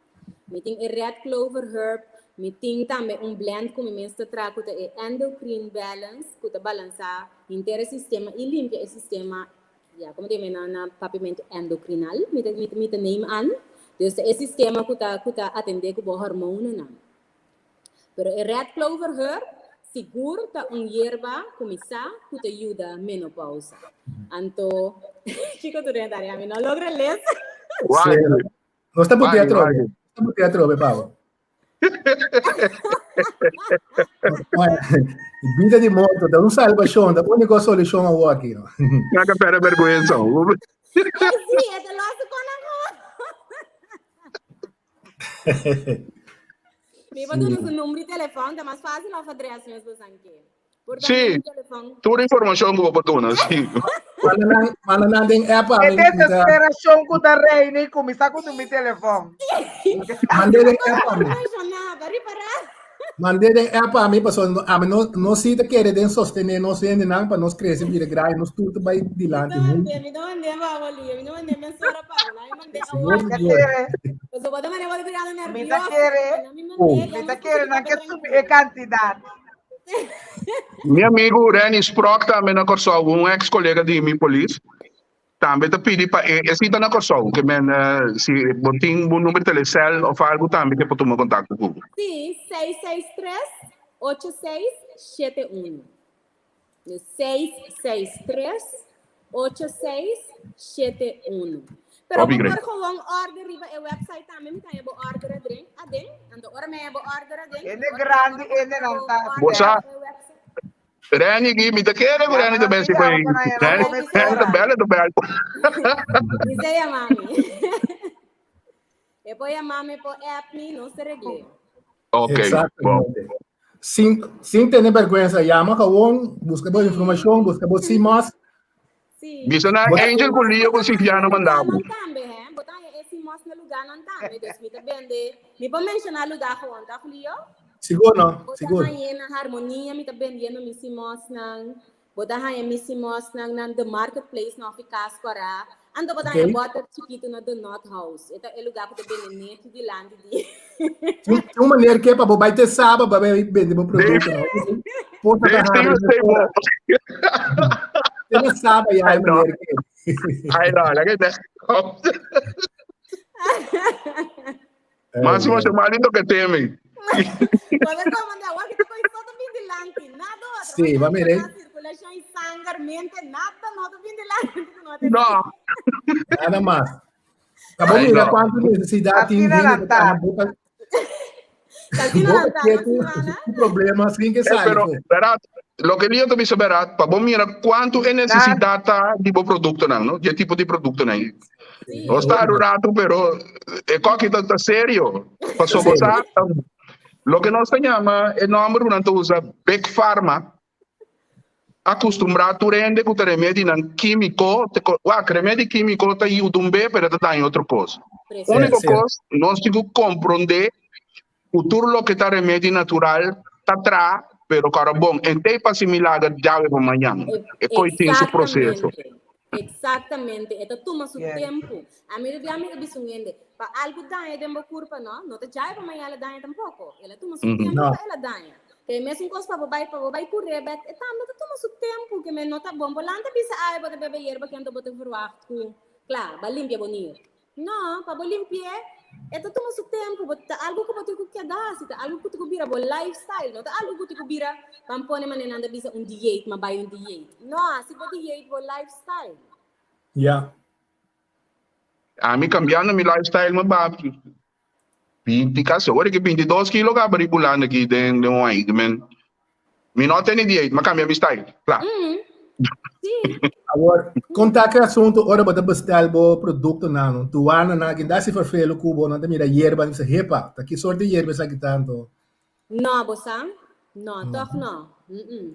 Mi tin e red clover herb, mi tin tambe un blend ku mi mes ta traha ku ta e endocrine balance, ku ta balansá henter e sistema i limpia e sistema Ya, como te na na papiamento endocrinal, mi ta mi ta name an. Dus ta e sistema ku ta ku ta atende ku bo hormonanan. Pero e red clover herb sigur ta un yerba ku mi sa ku ta yuda menopausa. Anto, kiko tur den tarea? Mi no logra lesa. Why? Nos ta putea atrobe. Nos ta putea atrobe, Pablo. Bida di morto, ta un salvacion, ta único solucion awor aki. No? Naka perde vergüenza. Sí, e los con Mi pa duna su number di telefon, ta mas fácil of adres mes bosan ke. Sí, tur informacion ku bo por duna, sí. Manda nan den app a mi. E desesperacion ku ta reina i kuminsá ku mi telefon. Mand'é den app a mi. Mand'é den app a mi pasobra ami no no si ta kere den sostené nos hendenan pa nos krese bira grandi, nos tur ta bai dilanti huntu. Mi ta kere, mi ta kere nan ke subi e kantidat. Mi amigu Renny Sprok tambe na Kòrsou, un ex kolega di mi polis, tambe ta pidi pa e e sita na Kòrsou, ke men si bo tin bo number telecel òf algu tambe ke por tuma kontakto ku bo. Sí, seis seis tres, ocho seis, shete uno. Seis seis tres ocho seis shete uno. Pero bo por gewoon order riba e website tambe, mi ta bo order aden, aden. Anto ora mi bo order aden. Ene grandi ene nan ta. Bo sa Renny gi mi ta kere ku Renny ta bensi pa Renny Renny ta bel ta bel. Mi se yama mi. E por yama mi por app mi, nos ta regl'é. Ok, bon. Exactamente. Sin, sin tener vergüenza, llama gewoon, busca bo información, busca bo CMOS. Sí. Bisa na Angel ku Leo ku Sifiano manda bo. Nan tambe, hè? Bo ta haña e CMOS na lugánan tambe. Dus mi ta bende, mi por menshoná lugá gewoon, ta Julio? Sigur no, Bo ta sigur. hañ'é na Harmonia, mi ta bendiendo mi CMOSnan. Bo ta haña Missy Moss nan nan The Marketplace na Hofi Cas Kòrá. Anto bo ta haña bòter chikitu na The Nut House. E ta e lugá ku ta bende nechi dilanti di. Tin un maner ke pa bo bai te Saba pa bai bende bo produkto. Porta ta habri mesora. Te na Saba ya e maner ke. Ai no, laga e Máximo se malito que teme. Pode comandar, o que tu coisa só bin dilanti, nada outro. Sí, va mire. Circulação e sangue, mente, nada, não tô bin dilanti. No. Nada mais. Tá bom, mira quanto necessidade tem gente que tá na boca. Boca quieto, problema assim que sai. Pero, Berat, lo que Leo te bisa Berat, pa bo mira quanto e necesidad ta di bo producto nan, no? Di tipo di producto nan. Nos ta un rato, pero e koki ta, ta serio. Paso bo sa, loke nos ta yama e nomber ku nan ta usa Big Pharma, acostumbrá tur hende ku ta remedinan kímiko, te ko, wak, remedi kímiko ta yuda un be, pero ta daña otro kos. Úniko kos, nos tin ku komprondé ku tur loke ta remedi natural ta traha. Pero kòrda bon, en tei pa hasi milager djawe pa mañan. E koi tin su proseso. Exactamente. E ta tuma su tempu. Ami ta bia mi ta bisa un hende, pa algu daña den bo kurpa no, no ta djawe pa mañan el a daña tampoco. El a tuma su tempu pa el a daña. Te e mesun kos pa bo bai pa bo bai kuré bèk, e tambe ta tuma su tempu ke men no ta bon. Bo lanta bisa awe bo ta bebe yerba kende bo ta verwacht ku kla, ba limpia bo nir. No, pa bo limpi'é, e ta tuma su tempu. Bo ta algu ku bo tin ku keda hasi, ta algu ku tin ku bira bo lifestyle, no ta algu ku tin ku bira, ban pone manera nan ta bisa un dieet, ma bai un dieet. No, hasi bo dieet bo lifestyle. Ya. Ami kambiando mi lifestyle mi ba 20 kasi ora ki 22 kilo kaba riba Hulanda aki den den un aña men mi no tene dieet mi a kambia mi style kla. Sí. Awor, konta ki asuntu ora bo ta bestel bo produktonan, no? Duananan aki da si ferfelu ku bo, nan ta mira yerba, nan bisa, hepa, ta ki sort di yerba esaki ta anto? No, bo sa? No, tòg no. Mm-mm.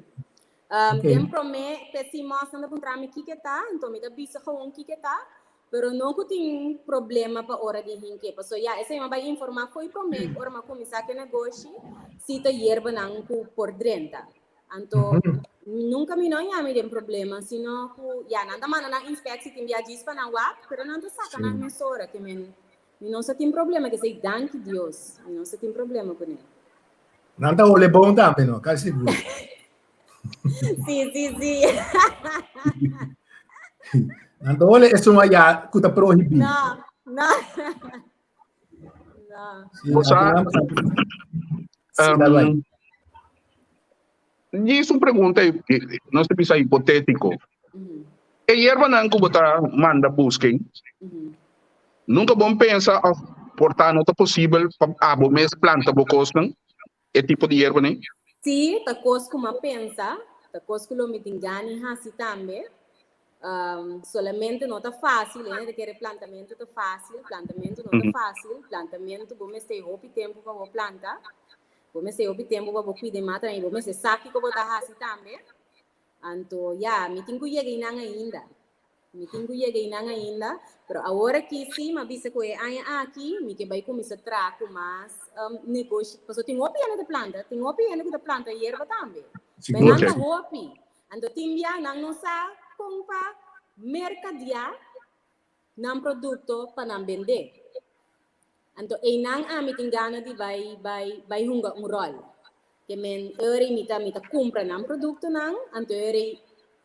Um, Ok. Den promé, te si mos nan ta puntra mi kiko ta, anto mi ta bisa gewoon kiko ta, pero no ku tin problema pa ora di hinke. Paso ya, esei mi a bai informá fo'i promé, ora mi a kuminsá ku e negoshi, si ta yerbanan ku por drenta. Anto, nunka mi no yami den problema, sino ku ya, nan ta manda nan inspeksie tin bia djis pa nan wak, pero nan ta saka nan mesora, ke men Mi no sa tin problema kesei, danki Dios, mi no sa tin problema kuné. Nan ta hole bon tambe, no? Kasi sigur. Sí, sí, sí. Nan ta hole esun allá ku ta prohibí. No, no. No. Sí, Bo sa, aki nan Sí, dale bai. Djis un pregunta, nos ta bisa hipotético. E yerbanan ku bo ta manda busken, nunka bo pensa of por ta no ta posibel pa abo mes planta bo kosnan, e tipo di yerbanan? Sí, ta kos ku mi a pensa, ta kos ku lo mi tin gana di hasi tambe. Solamente no ta fácil, hende ta kere plantamentu ta fácil, plantamentu no ta fácil, plantamentu bo mester hopi tempu pa bo planta. Bo mester hopi tempu pa bo cuida e matanan y bo mester sa kico bo ta haci tambe. Anto, ya, mi tin cu yega einan ainda. Mi tin cu yega einan ainda. Pero awor aki si, m'a bisa cu e aña aki mi ke bay cuminsa traha cu mas negoshi. Pasobra tin hopi hende ta planta, tin hopi hende cu ta planta yerba tambe. Sigur. Pero nan ta hopi. Anto tin bia nan no sa con pa mercadia nan producto pa nan bende. Anto einan ami tin gana di bai bai bai hunga un ròl. Ke men ora mi ta mi ta kumpra nan produktonan, anto ora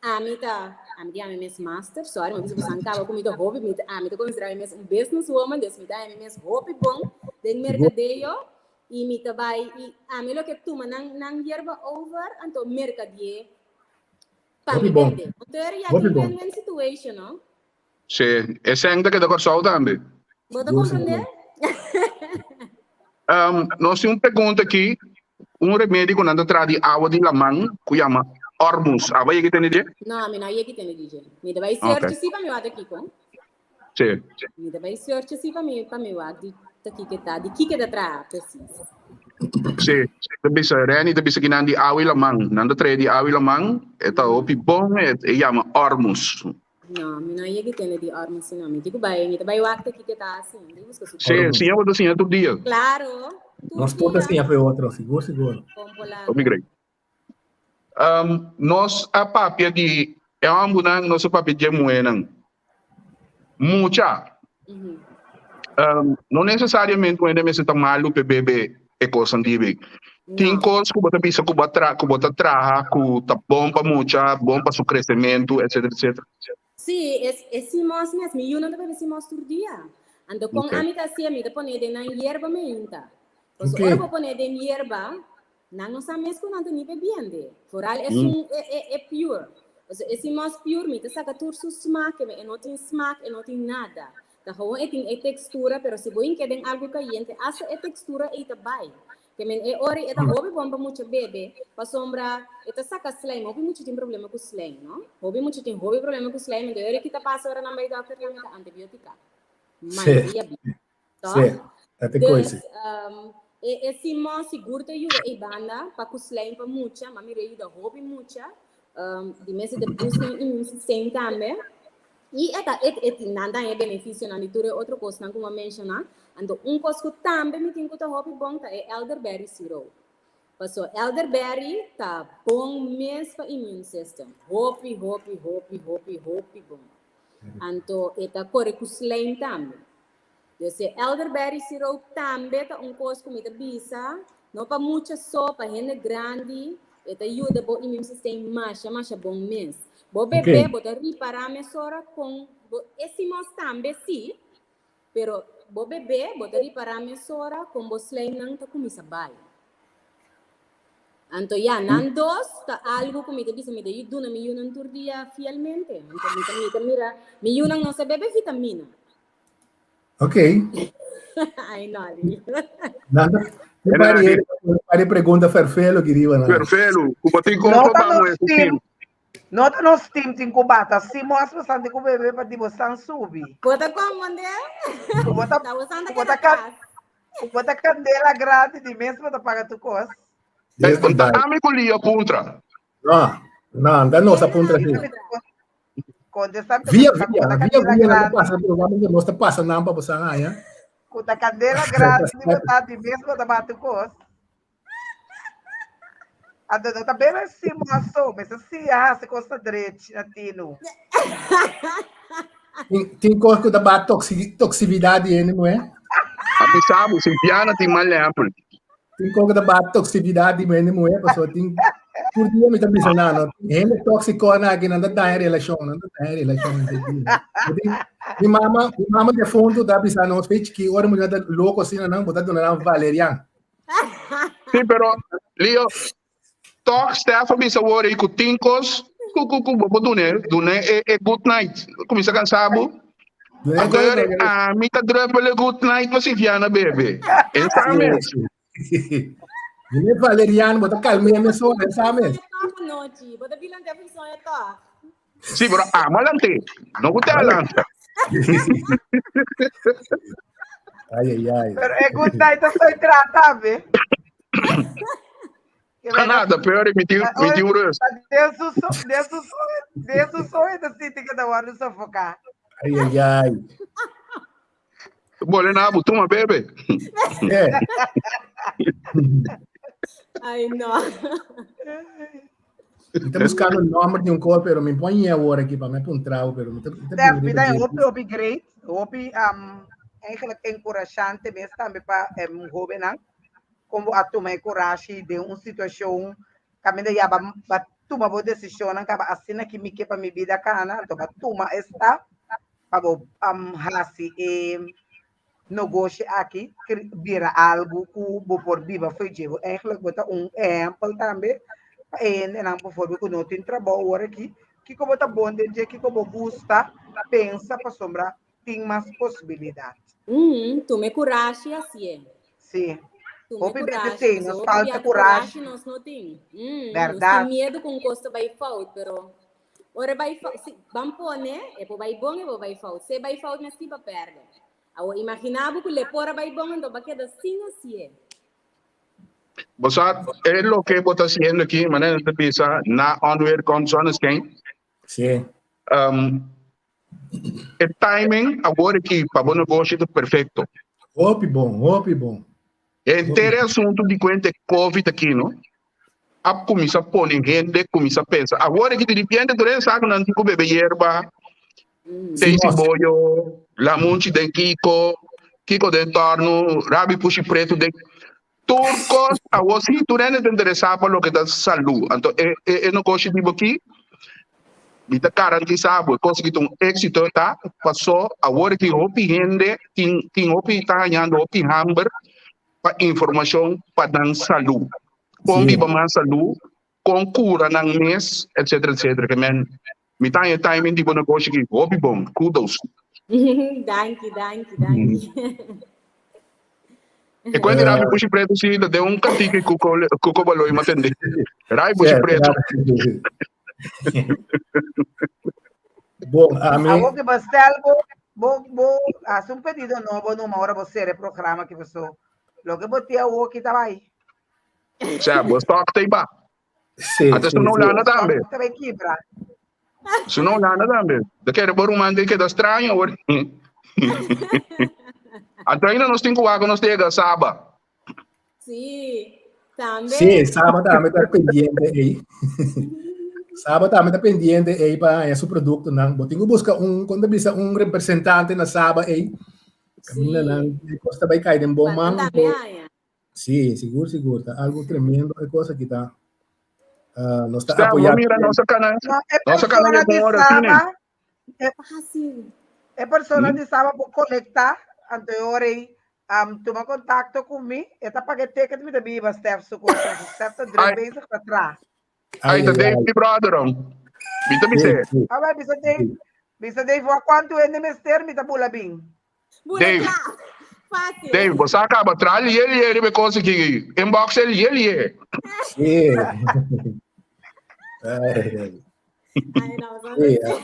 ami ta ami ta yama mi mes master, sorry mi a bisa ku san kaba ku mi ta hopi mi ta ami ta konsidera mi mes un business woman, dus mi ta haña mi mes hopi bon den merkadeo i mi ta bai i ami loke tuma nan nan yerba over anto merkadié pa Hopi mi bon. bende. Anto ora ya Hopi tin bon. win win situation no. Sí, e sèn ta keda Kòrsou tambe. Bo ta Sigur, komprendé? sigur. Nos tin un pregunta aki, un remedi ku nan ta traha di awa di laman ku yama Ormus. Abo a yega tende dje? No, mi no a yega tende di dje. Mi ta bai search si pa mi wak ta kiko. Sí. Mi ta bai search si pa mi pa mi wak di ta kiko ta, di kiko ta traha precies. Sí, ta bisa Renny ta bisa ki nan di awa di laman. Nan ta traha di awa di laman, e ta hopi bon, e yama Ormus. No, mi no a yega tende di Ormus sino mi tin ku bai, mi ta bai wak ta kiko ta hasi, mi tin buska su Sí, siña bo ta siña tur dia. Claro, tur Nos tur ta dia. siña pa e otro, sigur sigur. Kon por laga. Hopi great. Nos a papia di e hòmbernan, nos a papia dje muhénan. Mucha. No nesesariamente un hende mester ta malu p'e bebe e kosnan di be. Tin kos ku bo ta bisa ku bo a tra ku bo ta traha ku ta bon pa mucha, bon pa su kresementu, etsetera, etsetera. Sí, e e simos mes. Mi yunan ta bebe simos tur dia. Anto kon ami ta hasié, mi ta pone den nan yerba meinta. Pasobra ora bo pone den yerba, Nan no sa mes ku nan ta ni bebiende. Foral esun e e e pure. Pasobra e simos pure mi ta saka tur su smak e no tin smak e no tin nada. Ta gewoon e tin e tekstura pero si bo hink'é den algu kayente asta e tekstura ei ta bai. Ke men e ora ei e ta hopi bon pa mucha bebe pasobra e ta saka slijm. Hopi mucha tin problema ku slijm no. Hopi mucha tin hopi problema ku slijm enton e ora ki ta pasa ora nan bai dòkter nan ta antibiotika. Mayoria bia. Toch? Sí, dat e Dus, koisi. e, e Simon sigur ta yuda ei banda pa ku slijm pa mucha, ma mira yuda hopi mucha. Di mes e ta boost nan immune system tambe. I e ta, e, e, nan ta haña beneficionan di tur e otro kosnan ku mi a menshoná. Anto un kos ku tambe mi tin ku ta hopi bon ta e elderberry syrup. Paso elderberry ta bon mes pa immune system. Hopi, hopi, hopi, hopi, hopi bon. Anto e ta kore ku slijm tambe. Dus e elderberry siroop tambe ta un kos ku mi ta bisa, no pa mucha so, pa hende grandi, e ta yuda bo immune system masha, masha bon mes. Bo bebe, bo ta ripará mesora kon bo, e simos tambe sí, Pero bo bebé, bo ta ripará mesora kon bo slijmnan ta kuminsá bai. Anto ya, nan dos ta algu ku mi ta bisa mi ta duna mi yunan tur dia fielmente. Anto mi ta mi ta mira, mi yunan no sa bebe vitamina. Ok. Ai no, Lili. Nan ta pari pari pregunta ferfelo ki riba nan. Ferfelo, ku bo tin No kon ta pa nos muhe ku team. kim. No ta nos team tin ku bata si mos bosan tin ku bebe pa di bosan subi. Bo ta komprende? Ku bo ta Ta bosan ta ku bo ta keda kan tras. ku bo ta kandela grandi di mes bo ta paga tur kos. Dios ta Nta bai. ami ku Lio puntra. No, no, nta nos a puntra Kiko si. mi ta kontesta mi ta Via kontesta ku via, bo ta via kandela via nan ta grandi. pasa programa ku nos ta pasa nan pa bosan haña. Ku ta kandela grandi di bo ta di mes bo ta bati kos. Anto no ta bebe si moso, mester siña hasi kos na drechi na tinu. Tin, tin kos ku ta ba toxi, toxividad di hende muhé. A bisa bo, Sintiana tin mal ehempel. Tin kos ku ta ba toxividad di hende muhé, pasobra tin tur dia mi ta bisa nan, no, tin hende tóxiko nan aki, nan ta daña relashon, nan ta daña relashon. Tin, mi mama, mi mama defuntu ta bisa nos, fe chiki, ora mucha ta loko asina nan, bo ta duna nan valerian. Sí, pero Leo, toch Stef a bisa awor ei ku tin kos ku ku ku bo por dune, dune e e good night. Kuminsa kansa bo. Dune Anto good yori, night. ami ta druppel e good night pa Sinfiana bebe. E sa mes. Dune valerian, bo ta kalm'é mesora, e sa mes. Toch anochi. Bo ta bilante afin soña toch. Sí, pero amo alante. No ku te alanta. Ai, ai, ai. Pero e good night ta soy trata, be. Que Ah, nada, peor mi tin mi tin un rust. Den su so, den su so, den su soño ta sinti que ta wordo sofoca. Ai, ai, ai. Bole na bu tuma bebe. Eh. Ai, no. Mi ta buscando el nombre di un cor, pero mi pon ñe awor aquí pa me puntrao, pero mi ta mi ta Stef, bini mi riba ta dje. hopi hopi great, hopi um, eigenlijk encorajante mes tambe pa um, hobennan, como a tuma e corashi den un situacion caminda ya ba, ba tuma bo decisionnan kaba asina ki mi ke pa mi bida kana, anto ba tuma e stap pa bo um, hasi e nogoshi aki bira algu ku bo por biba fo'i dje. Bo eigenlijk bo ta un ehèmpel tambe pa e hendenan bijvoorbeeld ku no tin trabou awor aki, kiko bo ta bon den dje, kiko bo gusta, pensa pasobra tin mas posibilidat. Mm, tuma e kurashi hasié. Sí. Tuma e Hopi bes kurashi, esei, pasobra nos hopi falta bia ta kurashi. kurashi nos no tin. Mm, nos tin Bèrdat. miedu ku un kos ta bai fout, pero ora bai fout, si, ban pone, e por bai bon, e por bai fout. Si e bai fout, mes ki pa pèrdè. Awor imaginá bo ku le por a bai bon anto bo a keda sin hasié. Bo sa e loke bo ta hasiendo aki, manera nan ta bisa, na onweer komt zonneschijn. Sí. Um, e timing awor aki pa bo negoshi ta perfecto. Hopi bon, hopi bon. Henter e asuntu di kuenta e covid aki no, a kuminsá pone hende kuminsá pensa. Awor aki di ripiente tur e sa ku nan tin ku bebe yerba, tei siboyo, lamunchi den kiko, kiko den tòrnu, rabi pushi pretu den tur kos. Awor si tur hende ta interesá pa loke ta salú. Anto e e negoshi di bo aki mi ta garantisá bo e kos aki ta un éksito ta pasó awor aki hopi hende tin tin hopi ta hañando hopi hamber pa informashon pa nan salú. Kon biba mas salú, kon kura nan mes, etcetera, etcetera. Ke men mi ta haña timing di bo negoshi aki hopi bon. Kudos. Danki, danki, danki. E kuenta di Rabi Bushi Preto si ta den un kantika ku Koko Baloy ma tende. Rabi Bushi Preto. Bon, ami. Awor ke bo stel bo bo bo hasi un pedido nobo numa ora bo sera e programa ki paso loke bo tin awor ki ta bai. Sea, bo stock ta iba. Sí, Ata sí, su no sí. lana tambe. Stock ta bai kibra. Su no lana tambe. Ta kere bo ruman te keda straño awor. Anto ainda nos tin ku wak nos ta yega Saba. Sí. Tambe. Sí, Saba tambe ta pendiente ei. Saba tambe ta pendiente ei pa haña su produktonan. Bo tin ku buska un, kon ta bisa, un representante na Saba ei. Kaminda nan e kos ta bai kai den bon man. Tambe haña. Sí, sigur, sigur. Ta algo tremendo e kos aki ta. Uh, nos ta Stel, apoyá. no mira, nos a kana, No, e nos a kana persona de di ora tine. Saba, e, Fácil. e persona Hmm? di Saba por konektá, anto e ora ei um, tuma kontakto ku mi, e ta paga e ticket, mi ta biba Stef su kos. Stef ta druk Ai, bezig ta tra. ai, Ai, ta ai, Dave ai. mi brother. oh. Mi ta Sí, bisé. sí, Ah, bai, bisa Dave, sí. bisa Dave, wak kuantu hende mester, mi ta bula bin. Bula Dave, kla. Fácil. Dave, bo sa kaba tra lié lié riba e kos aki. Inbox e lié lié. Sí. Ai, ai. Ai, no, son Sí, así.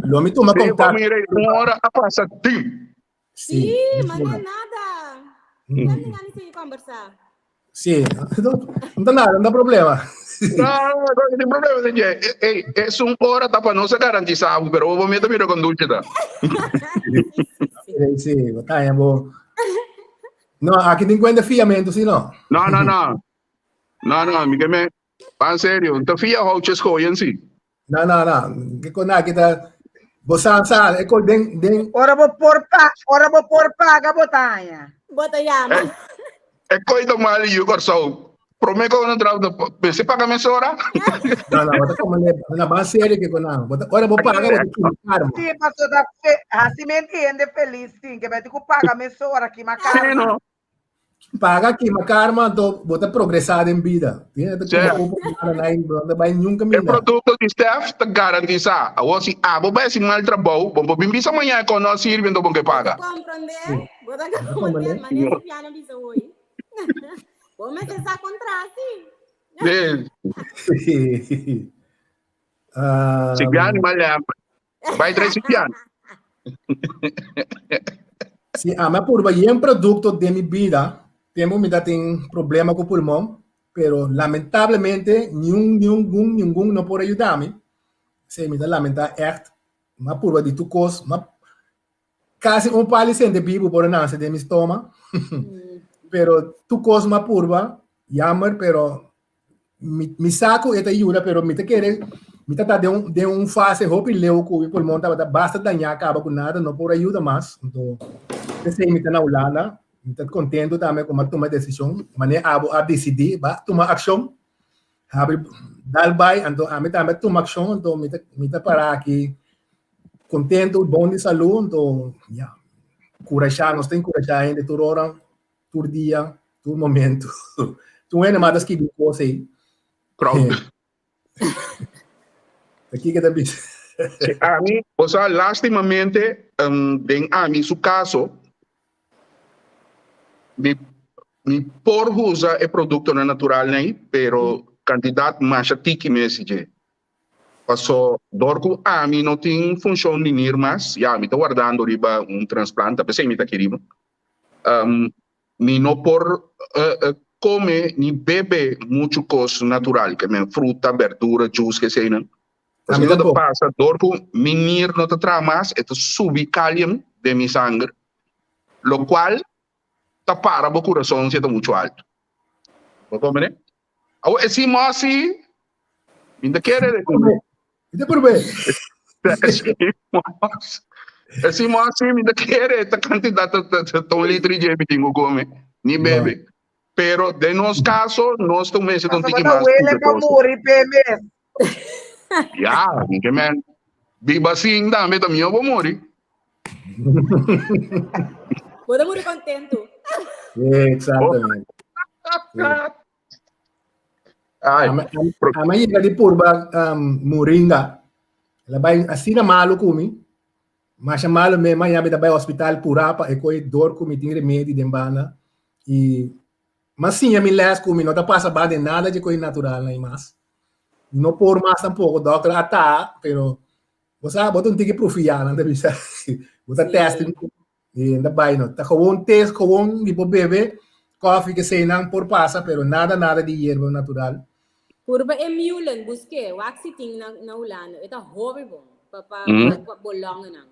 Lo mi tuma Dave, contacto. mira, un hora a pasa tin. Sí, Sí, mi mas tuma. no nada. No tengo ni seguir conversar. Sí, no, no ta nada, no ta problema. No, no tin problema, señor. Ey, es un hora ta pa no se garantizar, pero bo meta mira con dulce ta. Sí, sí, sí. Sí, bo ta bo. No, aki tin cuenta fiamento, sí, no. No, no, no. No, no, mi que me pa serio, ta fia houtjes gooien sí. No, no, no. Que con aki ta bo sa sa, e ko den den Ora bo por pa, ora bo por paga bo ta haña. Bo ta yama. E koi ta mal yu Kòrsou. Promé ku nan traha, mester paga mesora. No, no, bo ta komo ne na ban serio ke konan. Bo ta ora bo paga bo ta kima karma. Sí, paso ta fe, hasi menti hende felis tin, ke beti ku paga mesora kima Sí, karma. no. Paga kima karma, anto bo ta progresá den bida. Tin ta Sè. kuma opo nada na bo no ta bai niun E kaminda. produkto di Stef ta garantisá. Awor si abo bai hasi mal trabou, bo por bin bisa mañana ku no a sirbi anto bo ke Bo ta paga. komprondé, bo ta Bo ta komprondé, komprondé. manera Sofiano bisa hoy. Bo mester sa kontra si. Sí. Um, Sipiani mal lemper. Bai trae sipiani. Si ami a purba yen produkto den mi bida, tempu mi ta tin problema ku pulmon, pero lamentablemente niun niungun ningun no por a yuda mi. Esei mi ta lamentá ègt. Mi a purba di tur kos, mi a kasi un pal di sente bibu por a nase den mi stoma, pero tur kos mi a purba, jammer, pero mi, mi sa ku e ta yuda, pero mi ta kere, mi ta ta den un, den un fase hopi leu ku mi pulmon tabata basta dañá kaba ku nada no por a yuda mas. Anto, p'esei mi ta na Hulanda, mi ta kontento tambe ku mi a tuma e desishon, manera abo a disidí, ba tuma akshon, habri dal bai, anto ami tambe a tuma akshon, anto mi ta, mi ta para aki kontento, bon di salú, anto ya, kurashá, nos ta enkurashá hende tur ora. Tur dia, tur momento. Tur hende manda skibi kos ei. Crowd. Ta kiko ta bisa? Si ami, o sea, lastimamente, um, den ami su caso, mi, mi por usa e productonan natural nei, pero cantidad masha tiki mes dje. Paso, dor cu ami no tin funcion di nir mas, ya, mi ta wardando riba un trasplante, p'esei mi ta keriba. Um, mi no por uh, uh, come ni bebe mucho cos natural, que men fruta, verdura, juice, que sei nan. A mi Pasobra tampoco. pasa, door cu mi nier no ta traha mas, e ta subi kalium den mi sanger, lo cual ta para bo corazon si e ta mucho alto. Bo comprende? Awo, e si mo así, mi ta kere Mi ta probé. E si mo así, mi ta kere ta cantidad ta, ta, ta, ta un litro y dje mi tin cu come, ni bebe. Pero den nos caso, nos ta un mester ta un Pasobra tiki ta mas huele pa cosa. muri pe mes. Ja, mi ke men. Biba sin tambe ta mihó bo muri. Bo ta muri contento. Exactamente. Ai, Ami a yega di purba um, moringa. El a bai asina malo ku mi. Masha malo me, mañana mi ta bai hospital purá pa e koi dor ku mi tin remedi den banda. I mas siña mi les ku mi no ta pasa ba den nada dje koi natural na mas. No por mas tampoco, dokter a ta, pero bo sa, bo ta un tiki profiá nan ta bisa. Bo ta Sí. testing I ta bai no. Ta gewoon test, gewoon di por bebe koffie ke sei nan por pasa, pero nada nada di yerba natural. Purba e Meulen, busk'é, wak si tin na na Hulanda. E ta hopi bon pa pa pa bo longennan.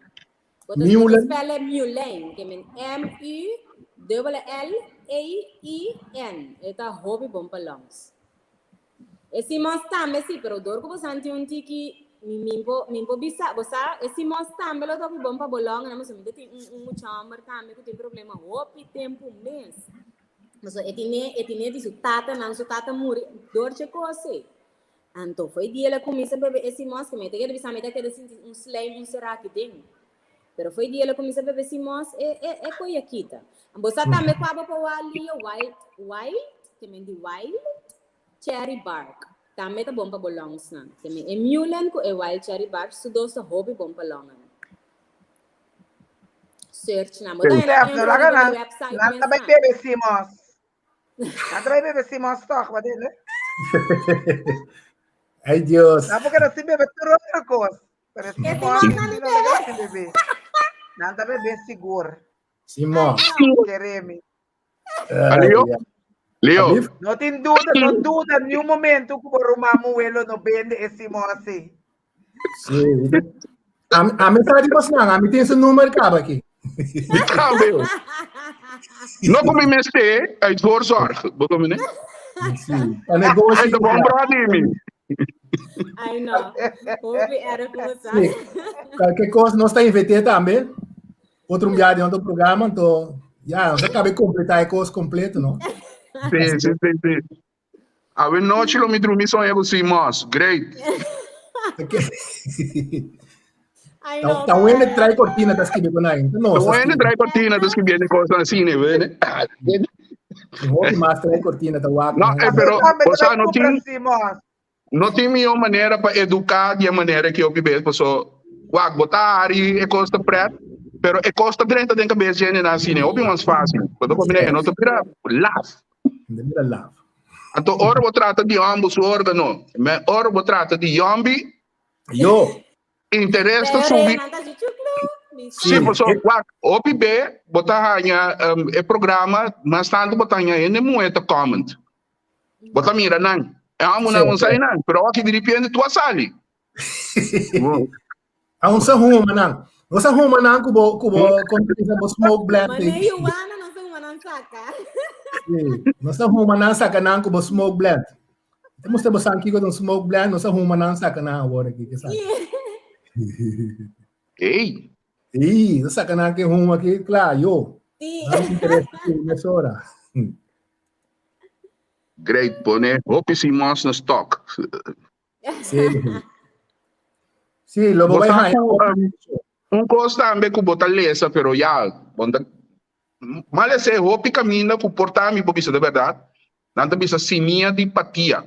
Bo ta bo ta Meulen? spel e Meulen, ke men M U Dubbele L E I N. E ta hopi bon pa lungs. E sea moss tambe si, pero dor ku bo santi un tiki mi mi por mi por bisa bo sa e sea moss tambe lo ta hopi bon pa bo longanan pasobra mi ta tin un un mucha homber tambe ku tin problema hopi tempu mes. Pasobra e tine e tine di su tatanan, su tata muri dor dje kos ei. Anto fo'i dia el a kuminsá bebe e sea moss, ke mi ta keda bisa mi ta keda sinti un slijm un será aki den. Pero fo'i dia el a kuminsá bebe sea moss e e e koi a kita. Bo sa tambe kua bo por wak Leo wild wild ke men di wild cherry bark tambe ta bon pa bo longsnan. Ke men e mullen ku e wild cherry bark su dos ta hopi bon pa longan. Search nan. Bo ta Stef, haña no info laga riba nan di website nan ta mes bai nan. bebe sea moss. Nan ta bai bebe sea moss toch, wat is het? Ay Dios. Nan porque no si bebe tur otro kos. Pero Ke sea sea moss moss nan si di no laga bebe? si bebe. Nan ta bebe sigur. Simon. Ay no. Keremi. Ay, Leo, ya. Leo, Alsjeblieft. No tin duda, no duda ni un momento ku bo ruman muhé lo no bende e sea moss si. Sí. A, a mi sa di bosnan, a mi tin su nummer kaba aki. Mi tambe. No ku mi mester uit voorzorg. Bo komi ne? Sí. Pa negoshi. Ay, ta bon brodi mi. Ay no. Hopi erg ku bo sa. Sí. Cualquier cosa nos ta invité tambe. Otro un biaha den otro programa, anto ya, nos a cabe completa e cos completo, no? Sí, sí, sí, sí. Awe nochi lo mi drumi soña ku sea moss. Great. Ay no. Ta wende trai cortina ta skibi con ahí. No, Ta wende trai cortina ta skibi e cosnan asina, wende. Hopi mas trai cortina ta wak. No, eh, pero Tambe o sea, ta no compra tin sea moss. No tin mihó manera pa eduká di e manera ki hopi bes paso wak bo ta hari e kos ta pret pero e kos ta drenta den kabes dje hendenan asina e hopi mas fásil bo ta komprende e no ta bira laf. No ta bira laf. Anto ora bo trata di hòmber su órgano me ora bo trata di yòmbi Yo. interes ta subi. Sí, paso wak hopi be bo ta haña e programa mas tantu bo ta haña hende muhé ta comment. Bo ta mira nan. E homonan un sai nan, pero aki di repente tu a sali. A un sa huma nan. No sa huma nan ku bo ku bo kontrisa bo smoke blend. Mane Joana no sa huma nan saka. Sí, no sa huma nan saka nan ku bo smoke blend. Te muestra bo san kiko un smoke blend, no sa huma nan saka nan awor aki ke sa. Ei. Sí, no saka nan ke huma aki, kla, yo. Sí. No interesa mesora. Great, pone hopi simos na stock. Sí. Sí, lo bo bai haña. Um, un kos tambe ku bo ta lesa, pero ya, bon ta mal ese hopi kaminda ku por ta mi por bisa de bèrdat, nan ta bisa simia di patia.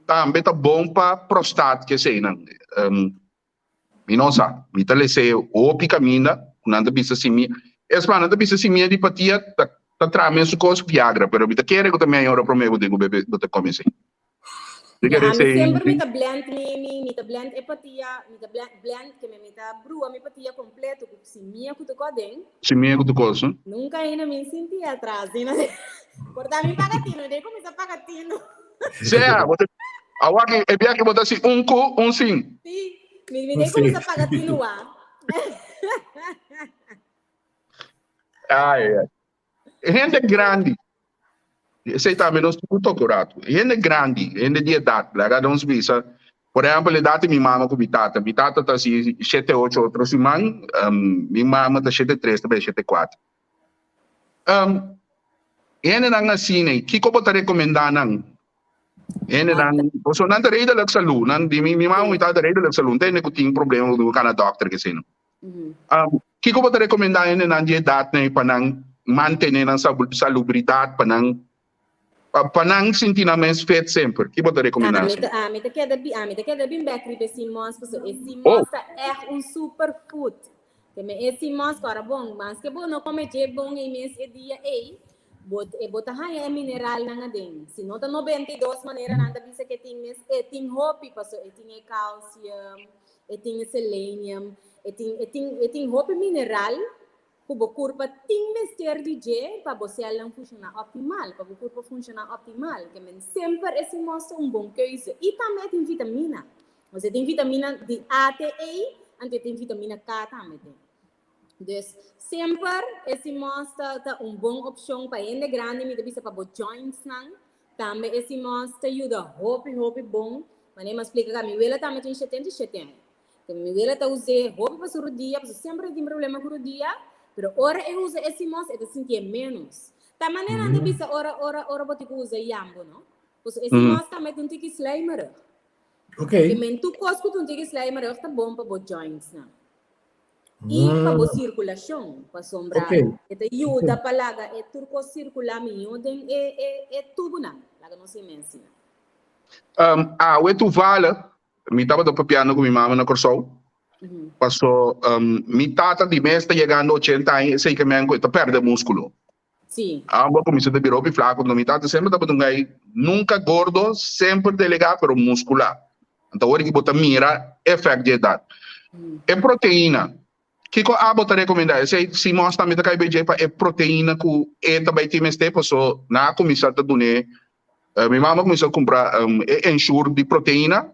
Tambe ta bon pa prostat ke eseinan. Um, Mi no sa. Mi ta les'é hopi kaminda ku nan ta bisa simia. Es mas, nan ta bisa simia di patia ta ta traha mesun kos ku Viagra, pero mi ta kere ku ta media ora promé ku tin ku bebe bo ta kome esei. Mi Ya, kere ami esei. semper mi ta blend mi mi mi ta blend e patia, mi ta blend blend ke mi mi ta brua mi patia kompleto ku simia ku ta kò den. Simia ku ta kos, no? Nunka ainda mi sinti atras di nan. Por ta mi paga tinu, dei kuminsá paga tinu. Sea, bo ta awaki e biaha bo ta si un ku un sin. Sí, mi mi dei kuminsá paga tinu wa. Ai, ai. Hende grandi. Esei tambe nos tin ku toka un ratu. Hende grandi, hende di edat, laga nos bisa, por ehèmpel edat di mi mama ku mi tata. Mi tata ta si shete ocho otro siman, mi mama ta shete tres ta bai shete kuater. Um, hendenan asina, kiko bo ta rekomendá nan? Hendenan, pasobra nan ta redelijk salú, nan di mi, mi mama mi tata redelijk salú, no ta hende ku tin problema ku kana dòkter ke esei no. Um, kiko bo ta rekomendá hendenan di edatnan pa nan mantené nan salubridat, pa nan Pa, pa nan sinti nan mes fit semper. Ki bo ta rekomendá Ami asina? ta, ami ta keda bi, ami ta keda bin bek riba e sea moss pasobra e sea Oh. moss ta ègt un superfood. Te me e sea moss ku ora bon, maske bo no kome dje bon ei mes e dia ei, bo, e bo ta haña e mineralnan aden. Si no ta 92 manera nan ta bisa ke tin mes, e tin hopi pasobra e tin e calcium, e tin e selenium, e tin, e tin, e tin hopi mineral ku bo kurpa tin mester di dje pa bo sèlnan funshoná optimal, pa bo kurpa funshoná optimal. Ke men semper e si mostra un bon keuze. I tambe e tin vitamina. Osea, e tin vitamina di A te E, anto e tin vitamina K tambe den. Dus semper e sea moss ta ta un bon opshon pa hende grandi, mi ta bisa pa bo jointsnan. Tambe e sea moss ta yuda hopi hopi bon. Manera mi a splika ka mi wela tambe tin 77 aña. Te mi wela ta us'é hopi pa su rudia, pasobra semper e tin problema ku rudia, pero ora e usa e sea moss e ta sintié ménos. Ta manera nan ta bisa ora ora ora bo tin ku usa yambo, no? Pasobra e sea moss tambe ta un tiki slijmerig. Okay. Ke men tur kos ku ta un tiki slijmerig ta bon pa bo jointsnan. I pa bo sirkulashon, pasobra e ta yuda pa laga e tur kos sirkulá mihó den e e e tubunan, laga nos him'é asina. Awe toevallig mi tabata papiando ku mi mama na Kòrsou, paso mi tata di mes ta yegando ochenta aña, esei ke men ku e ta pèrdè múskulo. Sí. Amba kuminsá ta bira hopi flaku, anto mi tata semper tabata un gai nunka gordo, semper delegá pero muskulá. Anto awor ki bo ta mira efèkt di edat. E proteina, kiko abo ta rekomendá? Esei si mos tambe ta kai bei dje pa e proteina ku e ta bai tin mester paso nan a kuminsá ta dun'é, mi mama a kuminsá kumpra e ensure di proteina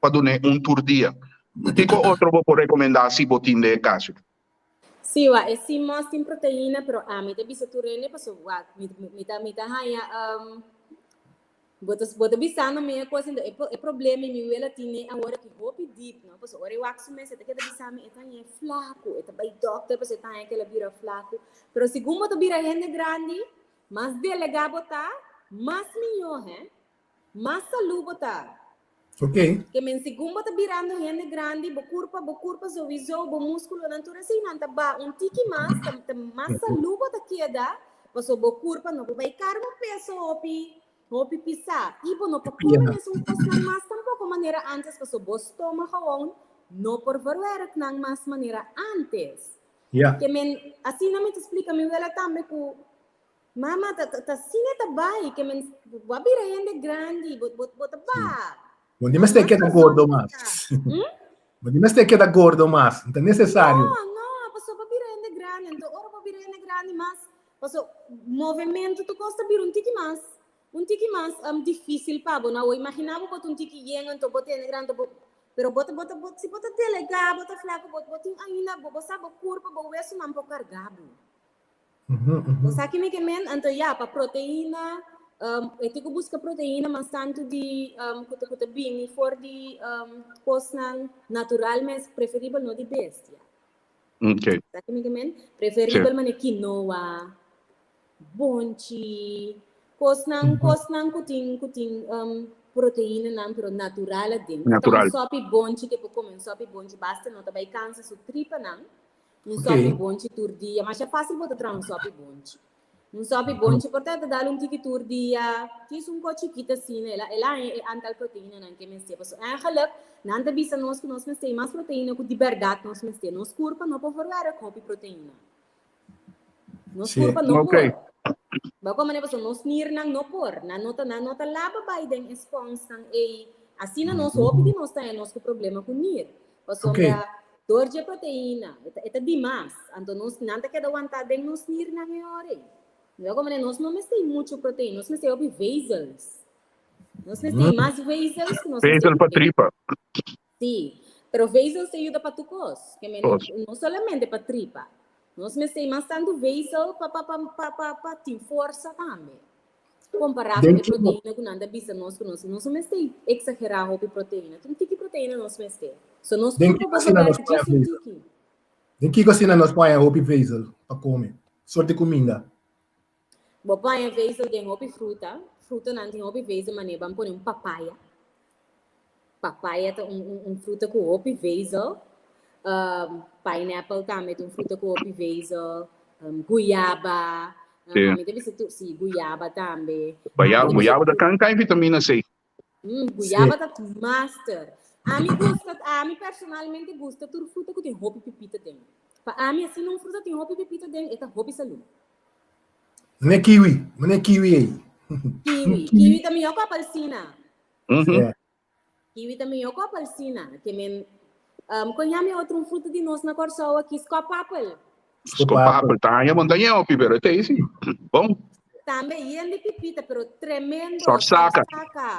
pa dun'é un tur dia. Kiko otro bo por rekomendá si bo tin den e kaso? Sí, wak, e sea moss tin proteina, pero ami ta bisa tur hende paso wak, mi, mi ta, mi ta haña, um, bo ta, bo ta bisando mi e kos, e, e problema mi wela tine awor aki hopi diep, no? Paso ora e wak su mes, e ta keda bisa mi, e ta haña flaku, e ta bai dokter paso e ta haña ke el a bira flaku. Pero segun bo ta bira hende grandi, mas delegá bo ta, mas mihó, hè? Mas salú bo ta. Ok. Ke men segun bo ta birando hende grandi, bo kurpa, bo kurpa souiso, bo múskulonan tur eseinan ta baha un tiki mas, ta, ta mas salú bo ta keda, pasobra bo kurpa no por bai karga un peso hopi, hopi pisá. I bo no por kome mesun kosnan mas tampoko manera ántes, pasobra bo stoma gewoon no por verwerk nan mas manera ántes. Ja. Ke men, asina mi ta splika mi wela tambe ku Mama, ta, ta, ta asina ta bai, ke men, bo a bira hende grandi, bo, bo, bo ta ba. Bo ni mester keda gordo mas. Hm? Bo ni mester keda gordo mas, no ta necesario. No, no, paso bo bira hende grandi, anto ora bo bira hende grandi mas, paso movemento tur kos ta bira un tiki mas, un tiki mas um, difícil pa bo. Nou, imagina bo bo ta un tiki yen, anto bo ta hende grandi, bo, pero bo ta, bo ta, bo, si bo ta delegá, bo ta flaco, bo, bo tin ainda, bo, bo sa bo kurpa, bo wesonan por karga bo. Bo sa ki mi ke men? Anto ya, pa proteina, um, e tin ku buska proteina mas tantu di um, ku ta ku ta bini for di um, kosnan natural mes, preferibel no di bestia. Okay. Sa ki mi ke men? Preferibel mane quinoa, bonchi, kosnan kosnan ku tin ku tin um, proteinanan pero natural aden. Natural. Un sopi bonchi ke por kome un sopi bonchi basta no ta bai kansa su tripanan. Un sopi bonchi tur dia. Masha fácil bo ta traha un sopi bonchi. Un sopi bonchi por ta ta dal un tiki tur dia. Kis un ko chikito asina. El a, el a haña e antal proteínanan ke mester. Pasobra eigenlijk nan ta bisa nos ku nos mester mas proteína ku di bèrdat nos mester. Nos kurpa no por verwerk hopi proteína. Nos Sí. kurpa no Ok. por. Bo komo manera pasobra nos nirnan no por. Nan no ta, nan no ta laba bai den e sponsnan ei. Asina nos hopi di nos ta haña nos ku problema ku nir. Pasobra dor dje proteina, e ta, e ta dimas. Anto nos, nan ta keda wantá den nos nirnan e ora ei. Luego manera nos no mester muchu proteina, nos mester hopi vezels. Nos mester mas vezels ku nos mester Vezel pa tripa. Sí, pero vezels ta yuda pa tur kos. Ke men, Kos. no solamente pa tripa. Nos mester mas tantu vezel pa, pa, pa, pa, pa, pa tin forsa tambe. Kompará ku Den e kiko? proteina ku nan ta bisa nos ku nos no mester eksagerá hopi proteina. Tin tiki proteina nos mester. So nos Den kurpo kiko por asina nos verwerk pone djis un vezel? tiki. Den kiko asina nos pone hopi vezel pa kome? Sort di kuminda. Bo pone vezel den hopi fruta. Frutanan tin hopi vezel manera ban pone un papaya. Papaya ta un, un, un fruta ku hopi vezel. Um, pineapple tambe ta un fruta ku hopi vezel. Um, guyaba. Um, Sí. Ami ta bisa tur, sí, guyaba tambe. Guayaba, Ami ta bisa guyaba ta tur. kan kan vitamina C. Mm, guyaba ta master. Ami gusta, ami personalmente gusta tur fruta ku tin hopi pipita den. Pa ami asina un fruta tin hopi pipita den, e ta hopi salú. Mane kiwi, mane kiwi ei. Kiwi, kiwi ta mihó ku apelsina. Mhm. Kiwi ta mihó ku apelsina. Ke men, um, kon yami otro un fruta di nos na Kòrsou aki? Skòpapel. Skòpapel ta haña montaña hopi, pero e ta ei si. Bon. Tambe yen di pipita, pero tremendo. Sòrsaka. Sòrsaka.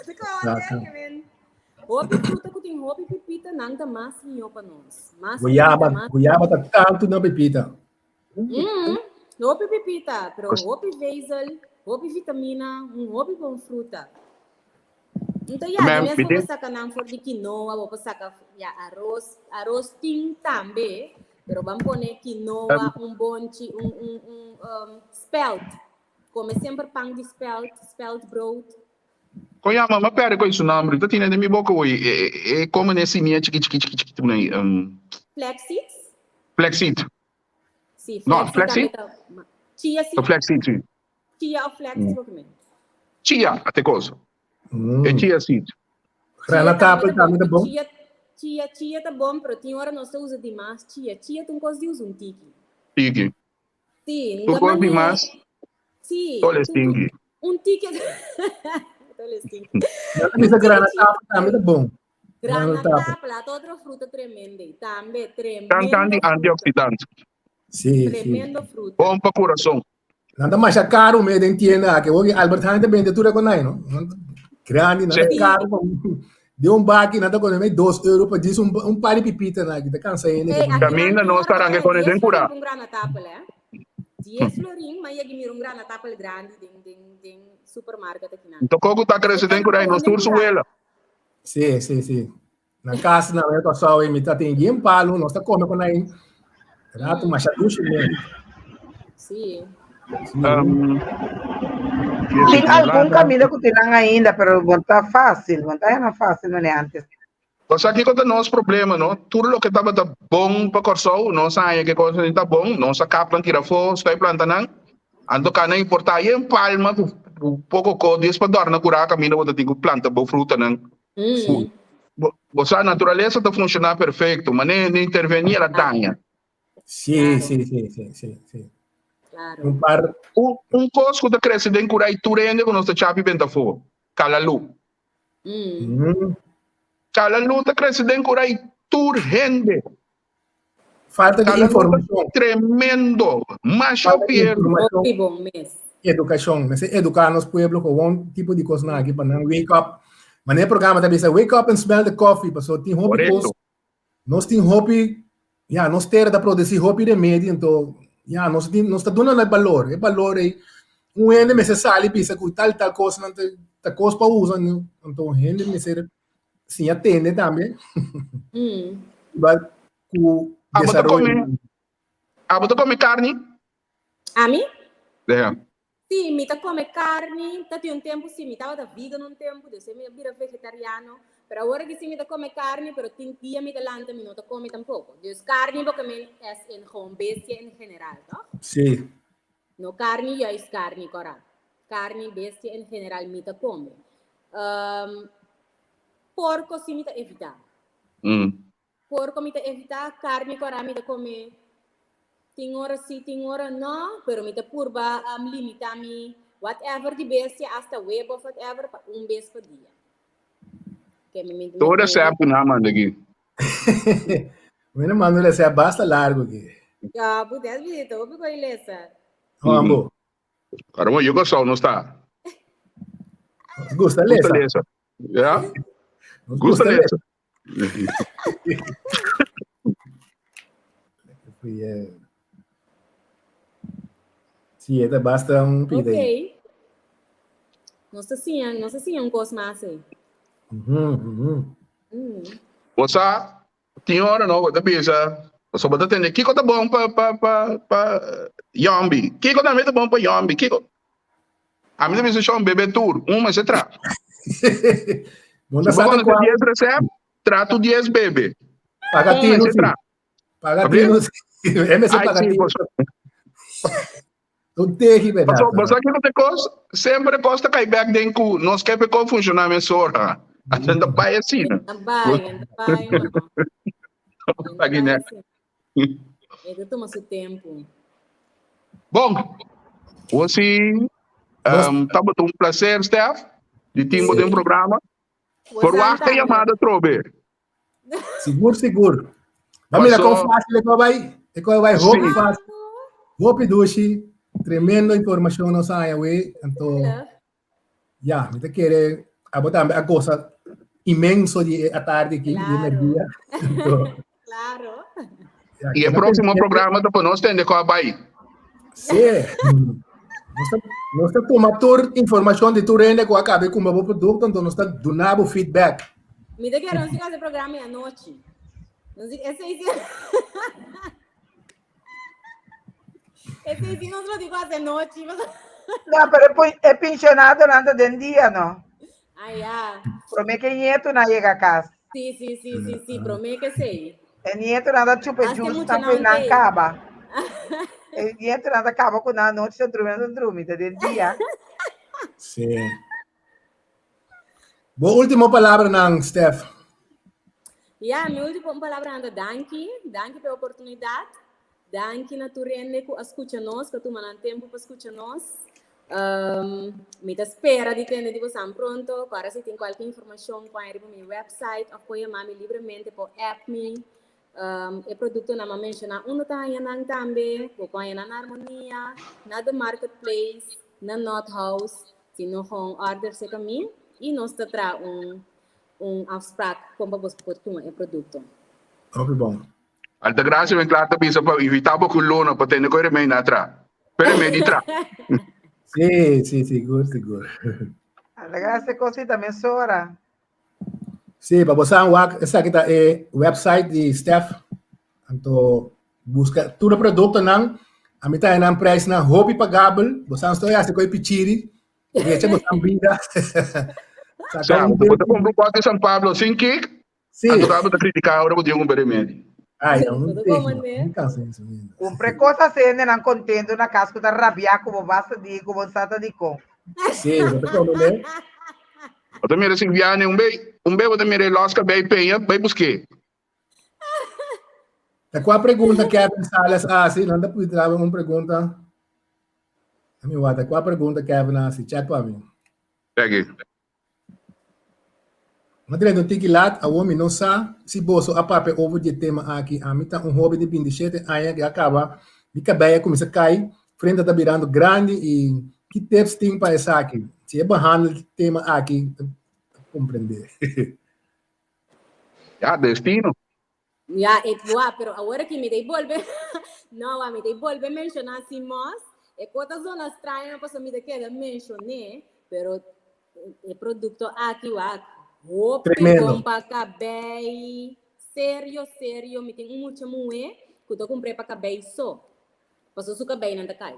Te kono, Sòrsaka. ke men. Hopi fruta ku tin hopi pipita nan ta mas mihó pa nos. Mas pipita, Guayaba, mas guayaba ta tantu na pipita. Mm, hopi pipita, pero hopi vezel, hopi vitamina, un hopi bon fruta. Enton ya, Ma'am, di mes mi bo tin por saka nan for di quinoa, bo por saka ya aros, aros tin tambe, pero ban pone quinoa, un bonchi, un un un um, spelt. Come semper pan di spelt, spelt brood. Kon yama? M'a perde koi su nomber. Ta tine den mi boka hoy. E, e, e come ne simia chiki chiki chiki chiki tu nei. Um, Flax seeds? flaxseed. Sí, No, flax seed flaxseed? tambe ta ma- Chia Ta seed, flaxseed, sí. chia of flax seed bo kome. Chia, ate cosa. E chia seed. Chia Granatapel tambe ta tambe ta bon. bon. Chia, chia, chia ta bon, pero tin ora nos ta usa dimas chia. Chia ta un kos di usa un tiki. Tiki. Sí, Tur ta kos mane, dimas, sí, tole un, stinky. un tiki, tole stinky. Nan ta bisa Un tiki chia granatapel tambe ta bon. Granatapel. Granatapel, ta otro fruta tremendo. Tambe, Tan tan di tremendo fruta. antioxidant. Sí, sí. Tremendo fruta. Bon pa kurason. Nan ta masha karu me den tienda aki. Hopi Albert Heijn ta bende tur e konai, no? Nan ta grandi, nan ta Sí. karu pa de un baki nan ta kone me 2 euro pa djis un, un par di pipita nan aki. Ta kansa hende. Hey, aki nan Kaminda tin nos ora ta ta ranke haña kone 10 den florin kura. pa un granatapel, eh. 10 florin, ma yegi mira un granatapel grandi den, den, den supermarket aki nan. Toko ku ta krese den kura, nos tur su wela. Sí, sí, sí. Na kas na mi Kòrsou mi ta tin yen palu, nos ta kome kon ai rato masha dushi mes. Sí. Um, Tin algun kaminda ku tin nan ainda, pero bon ta fásil, bon ta hena fásil manera antes. Bo sa kiko ta nos problema, no? Tur loke tabata bon pa Kòrsou, nos a haña ke kosnan ta bon, nos a kap nan tira afó, stoi planta nan, anto ka nan importá yen palma ku poko ko dies pa dòrna kurá kaminda bo ta tin ku planta bo frutanan. Bo, bo sa naturalesa ta funshoná perfekto, ma ne ne intervení el a daña. Sí, Claro. sí, sí, sí, sí, sí. Claro. Un par Un, un kos ku ta krese den kurá i tur hende ku nos ta chapi benta afó, kalalú. Kalalú ta krese den kurá i tur hende. Falta di Kalalú ta informashon. tremendo, masha Falta di pierdo. informashon. Hopi bon mes. Edukashon. Mester eduká nos pueblo ku won tipo di kosnan aki pa nan wake up. Manera e programa ta bisa, wake up and smell the coffee, pasobra tin hopi kos. Korekto. Nos tin hopi, ya, nos tera ta produsí hopi remedi, anto, ya, nos tin, nos ta duna nan e balor. E balor ei, un hende mester sali bisa ku tal tal kosnan ta ta kos pa usa, anto un hende mester siña tende tambe. Ba ku Abo ta desaroyo. kome, abo ta kome karni? Ami? Ja. Sí, mi ta come carni, ta tin un tempo sí, mi tabata vegan un tempo, despues mi a bira vegetariano, pero awor aki sí mi ta come carni, pero tin dia mi ta lanta mi no ta come tampoco. Dus carni bo come es in gewoon bestia in general, toch? Sí. No carni juist carni, cora. Carni, bestia in general mi ta come. Um, porco sí mi ta evita. Porco mi ta evita, carni cora mi ta come tin ora si, tin ora no, pero mi ta purba um, limita mi whatever di bestia, hasta webo of whatever, pa un bes pa dia. Que mi, mi, mi, Tur recept ku nan manda aki. Mi no manda un recept basta largo aki. Ja, bu des visita, hopi ko lesa. Hombo. Caramba, yo Kòrsou no sta. Nos gusta Gusta lesa. lesa. Ja? Nos Gusta gusta lesa. lesa. Sí, e ta basta un pida Ok. ahí. Nos ta siña, nos ta siña un kos mas ei. Mhm, mhm. Bo sa, tin ora no, bo ta bisa, pasobra bo ta tende kiko ta bon pa pa pa pa yòmbi, kiko tambe ta bon pa yòmbi, kiko. Ami ta bisa shon bebe tur, un mester tra. Bo Si ta bo sa konoce kua dies recept, tra tu dies bebe. Paga Un tinu mester si. tra. Paga Sabia? tinu si. E mester Ai paga si, tinu. boso. Un tehi Paso, bedad. bo sa kiko ta e kos? Semper e kos ta kai bek den ku nos ke pa e kos funshoná mesora. Asina ta bai asina. Ta bai, ta bai, no. Ta bai asina. E ta tuma su tempu. Bon, Wosi, um, tabata un placer, Stef, di tin bo den programa. Verwacht e yamada trobe. Sigur, sigur. Ba mira kon fácil e ko bai. E ko bai hopi fácil. Hopi dushi. Tremendo informashon nos haña we. Anto, ya, mi ta kere abo tambe a gosa. inmenso di e atardi aki, di e merdia. Claro. I e próksimo programa ta pa nos tende ku a bai. Sí. Nos ta tuma tur informashon di tur hende ku a kaba di kumpra bo produkto, anto nos ta duna bo feedback. Mi ta kere nos tin hasi programa e anochi. Nos di esei si Esei si nos lo di ku hasi anochi. No, pero e pensionadonan ta den dia, no? Ah, ya. Promé ke nietonan yega kas. Sí, sí, sí, sí, sí, promé ke sei. E nietonan ta chupa e juice tan fe nan kaba. E nietonan ta kaba ku nan anochi ta drumi, nan ta drumi, ta den dia. Sí. Bo último palabranan, Stef. Ya, mi último palabranan ta danki. Danki pa e oportunidat. Danki na tur hende ku a skucha nos, ku a tuma nan tempu pa skucha nos. Mi ta spera di tende di bosan pronto. Ku ora si tin kualke informashon por haña riba mi website òf por yama mi libremente, por app mi. E produktonan mi a menshoná unda ta haña nan tambe. Bo por haña nan na Armonia, na The Marketplace, na Nut House. Si no gewoon order serka mi i nos ta traha un un afspraak kon pa boso por tuma e produkto. Hopi bon. Altagracia ben kla ta bisa pa invita bo ku luna pa tene ku e remei na tra. Ku e remei di tra. Sí, sí, sigur, sigur. Altagracia cosita mesora. Sí, pa bo sa wak esaki ta e website di Stef. Anto buska tur e produktonan. Ami ta nan prijsnan hopi pagabel. Bo sa stoy hasi ku e pichiri. Drecha bo san bida. Sa, bo ta kumpra un kòt di San Pablo sin kik, Sí. anto ka bo ta kritiká ora bo tin un kumpa remedi. Ai, no, no Todo te, como no, ne. mi kansa eso, mi. Kumpre kos así hendenan kontento na kas ku ta rabiá ku bo basta di ku bo sa ta dikon. Sí, bo ta kome ne. Bo ta mira Silviane un bei, un bei bo ta mira e lòs kabei peña, bai busk'é. Ta kua pregunta Kevin Salas a hasi? Nan ta pidi un pregunta. Mi wak, ta kua pregunta Kevin a hasi? Check pa mi. Pegi. Ma drenta un tiki lat, awor mi no sa si boso a papia over di e tema aki. Ami ta un hoben di bintishete aña ku a kaba mi kabei a kuminsá kai, frenta ta birando grandi i ki tips tin pa esaki? Si e behandel e tema aki ta komprendé. Ya, destino. Ya, e wak, pero awor aki mi ta bolbe, no wak, mi ta bolbe menshoná Simos. E kos ta zona straño pasobra mi ta keda menshoné, pero e produkto aki wak, hopi Tremendo. bon pa kabei, serio, serio, mi tin un mucha muhé ku ta kumpr'é pa kabei so, pasobra su kabeinan ta kai.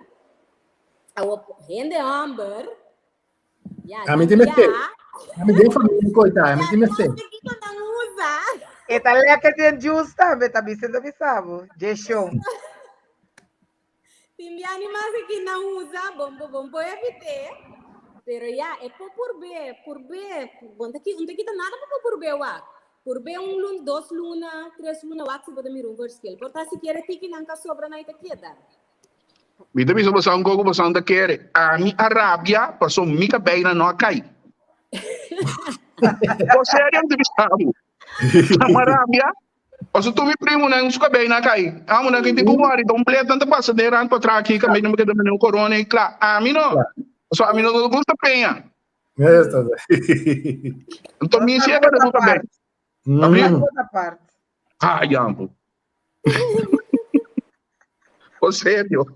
Awor, hende hòmber Ja, Ami tin mester. Ami den familia koita, ami tin mester. Kiko nan usa? E ta lekker den juice tambe, ta bisa ta bisa bo. Je show. Tin biani mas ki nan usa, bon bo bon por evite. Pero ja, e por purbe, purbe. Bon ta ki, un ta kita nada pa purbe wak. Purbe un luna, dos luna, tres luna wak si bo ta mira un verschil. Por ta sikiera tiki nan ka sobra na ita keda. Mi ta bisa boso un koko boso ta kere. Ami a rabia paso mi kabeinan no a kai. Bo serio mi ta bisa bo. Ami a rabia paso tur mi primonan su kabeinan a kai. Amonan ke tin ku wòri ta un blet nan ta pasa den rand patras aki kabei nan keda mene un korona i kla. Ami no. Paso ami no ta gusta peña. Anto mi si a keda ku kabei. Ah, jambo. O serio.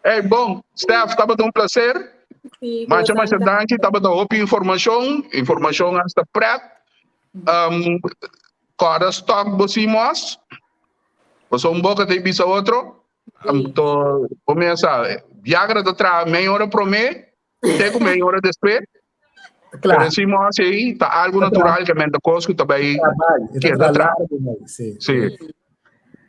Hey, bon, Stef, tabata un placer. Sí, Masha, masha danki, tabata hopi informacion, informacion hasta pret. Um, kòrda stock bo simos. Pasobra un boka ta bisa otro. Anto, bo mesa, Viagra ta traha mei ora promé, te ku mei ora despues. Claro. Pero si mo así, ta algo natural que menta cos que ta bay queda atrás. Sí. Sí.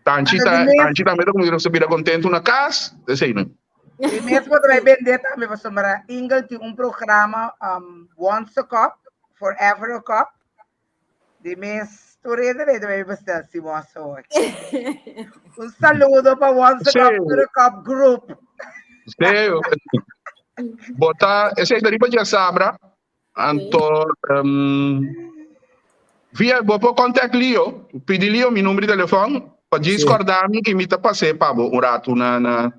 Tanchi ta, tanchi tambe ta como se bira contento na cas, esey no. Y mesmo ta bay bende tambe pasobra Ingel tin un programa um, Once a Cup, Forever a Cup. Di mes tur hende ta bay bestel si mo aso. Un saludo pa Once a Cup, to the Cup Group. Sí. Bota, esey ta riba djasabra, anto um, via bo por contact Leo, pidi Leo mi numero di telefon, pa djis Sí. corda mi y mi ta pas'é pa bo un rato na na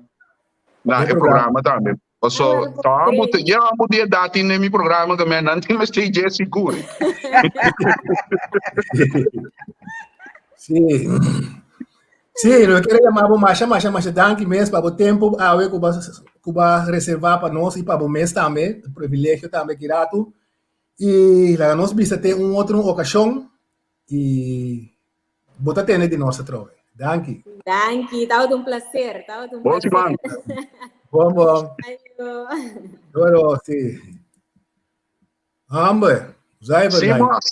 na E e programa. programa tambe. Paso, ta amo te, ya amo di edad tin den mi programa que men nan tin mester je sigur. Sí. Sí, lo quiero llamar bo masha, masha, masha danki mes pa bo tempo awe ku ba ku ba reserva pa nos i pa bo mes tambe, privilegio tambe ki ratu. I laga nos bisa te un otro okashon i Bo ta tene di nos atrobe. Danki. Danki, tabata un placer, tabata un Bon siman. placer. Bon, bon. Ayo. Doro, sí. Hombre, zuiver Sí, zijn. mos.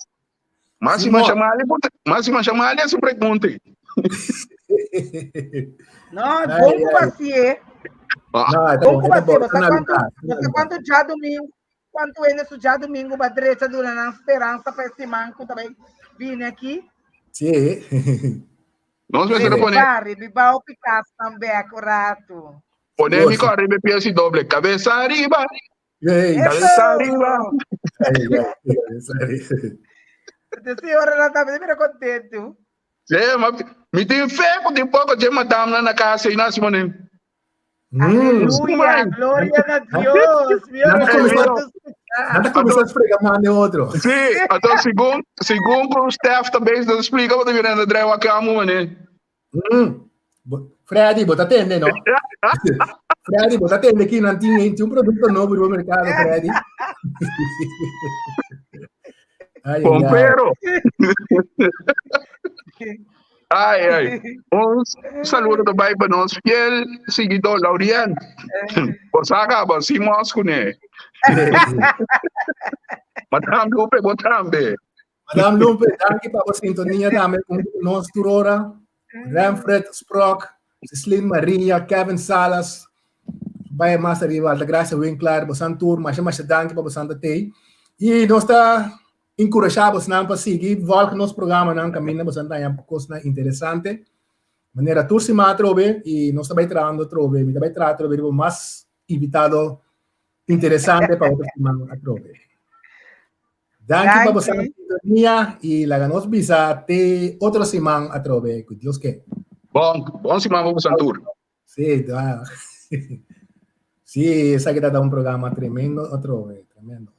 Mas Sí, si mos. chamali, mas si chamali, se pregunte. No, Ai, bom ku ai. basie. Ah, No, ta Bom bom, ku ta basie. bom, Basta ta na quanto, lugar, ta na basta lugar. quanto já domingo, quanto ene su já domingo ba drecha duna nan speransa pa e siman ku ta bai bini aki. Sí. Nos mester pone Reviva, reviva o Picasso tambe ak un ratu. pone mi kòrda riba e pies i doble. Kabesa ariba, Hey. kabesa ariba. Ay, ay, ay, sorry. De señora nan tambe mira kontentu. Sí, ma mi tin fe ku tin poko dje madamnan na kas ei na Simonin. Aleluya, gloria na Dios. Mi Nada ora comenzó- cuanto escuchar. Nada comenzó a esfregar más de otro. Sí, anto segun segun ku Stef ta bezig ta splika bo ta bira na drei wak amo mané. Freddy, bo ta tende, no? Freddy, bo ta tende ki nan tin tin un producto nobo riba mercado, Freddy. Ay, ay, ay. Pompero. Ai, ai. Un saludo ta bai pa nos fiel seguidor Laurien. Bo sa caba, si mos kuné. Madame Lupe, bo tambe. Madame Lupe, danki pa bo sintonia tambe ku nos tur ora. Renfred Sprock, Ceslin Maria, Kevin Salas, bai mas ariba, Altagracia Winklar, bosan tur, masha masha danki pa bosan ta tei. I nos ta Enkurashá bosnan pa sigui vòlg nos programanan kaminda bosan ta haña kosnan interesante. Manera tur siman atrobe i nos ta bai trahando atrobe. Mi ta bai traha atrobe riba mas invitado interesante pa otro siman atrobe. Danki pa bosan sintonia i laga nos bisa te otro siman atrobe ku Dios ke. Bon, bon siman pa bosan tur. Sí, da. Sí, esaki ta un programa tremendo atrobe, tremendo.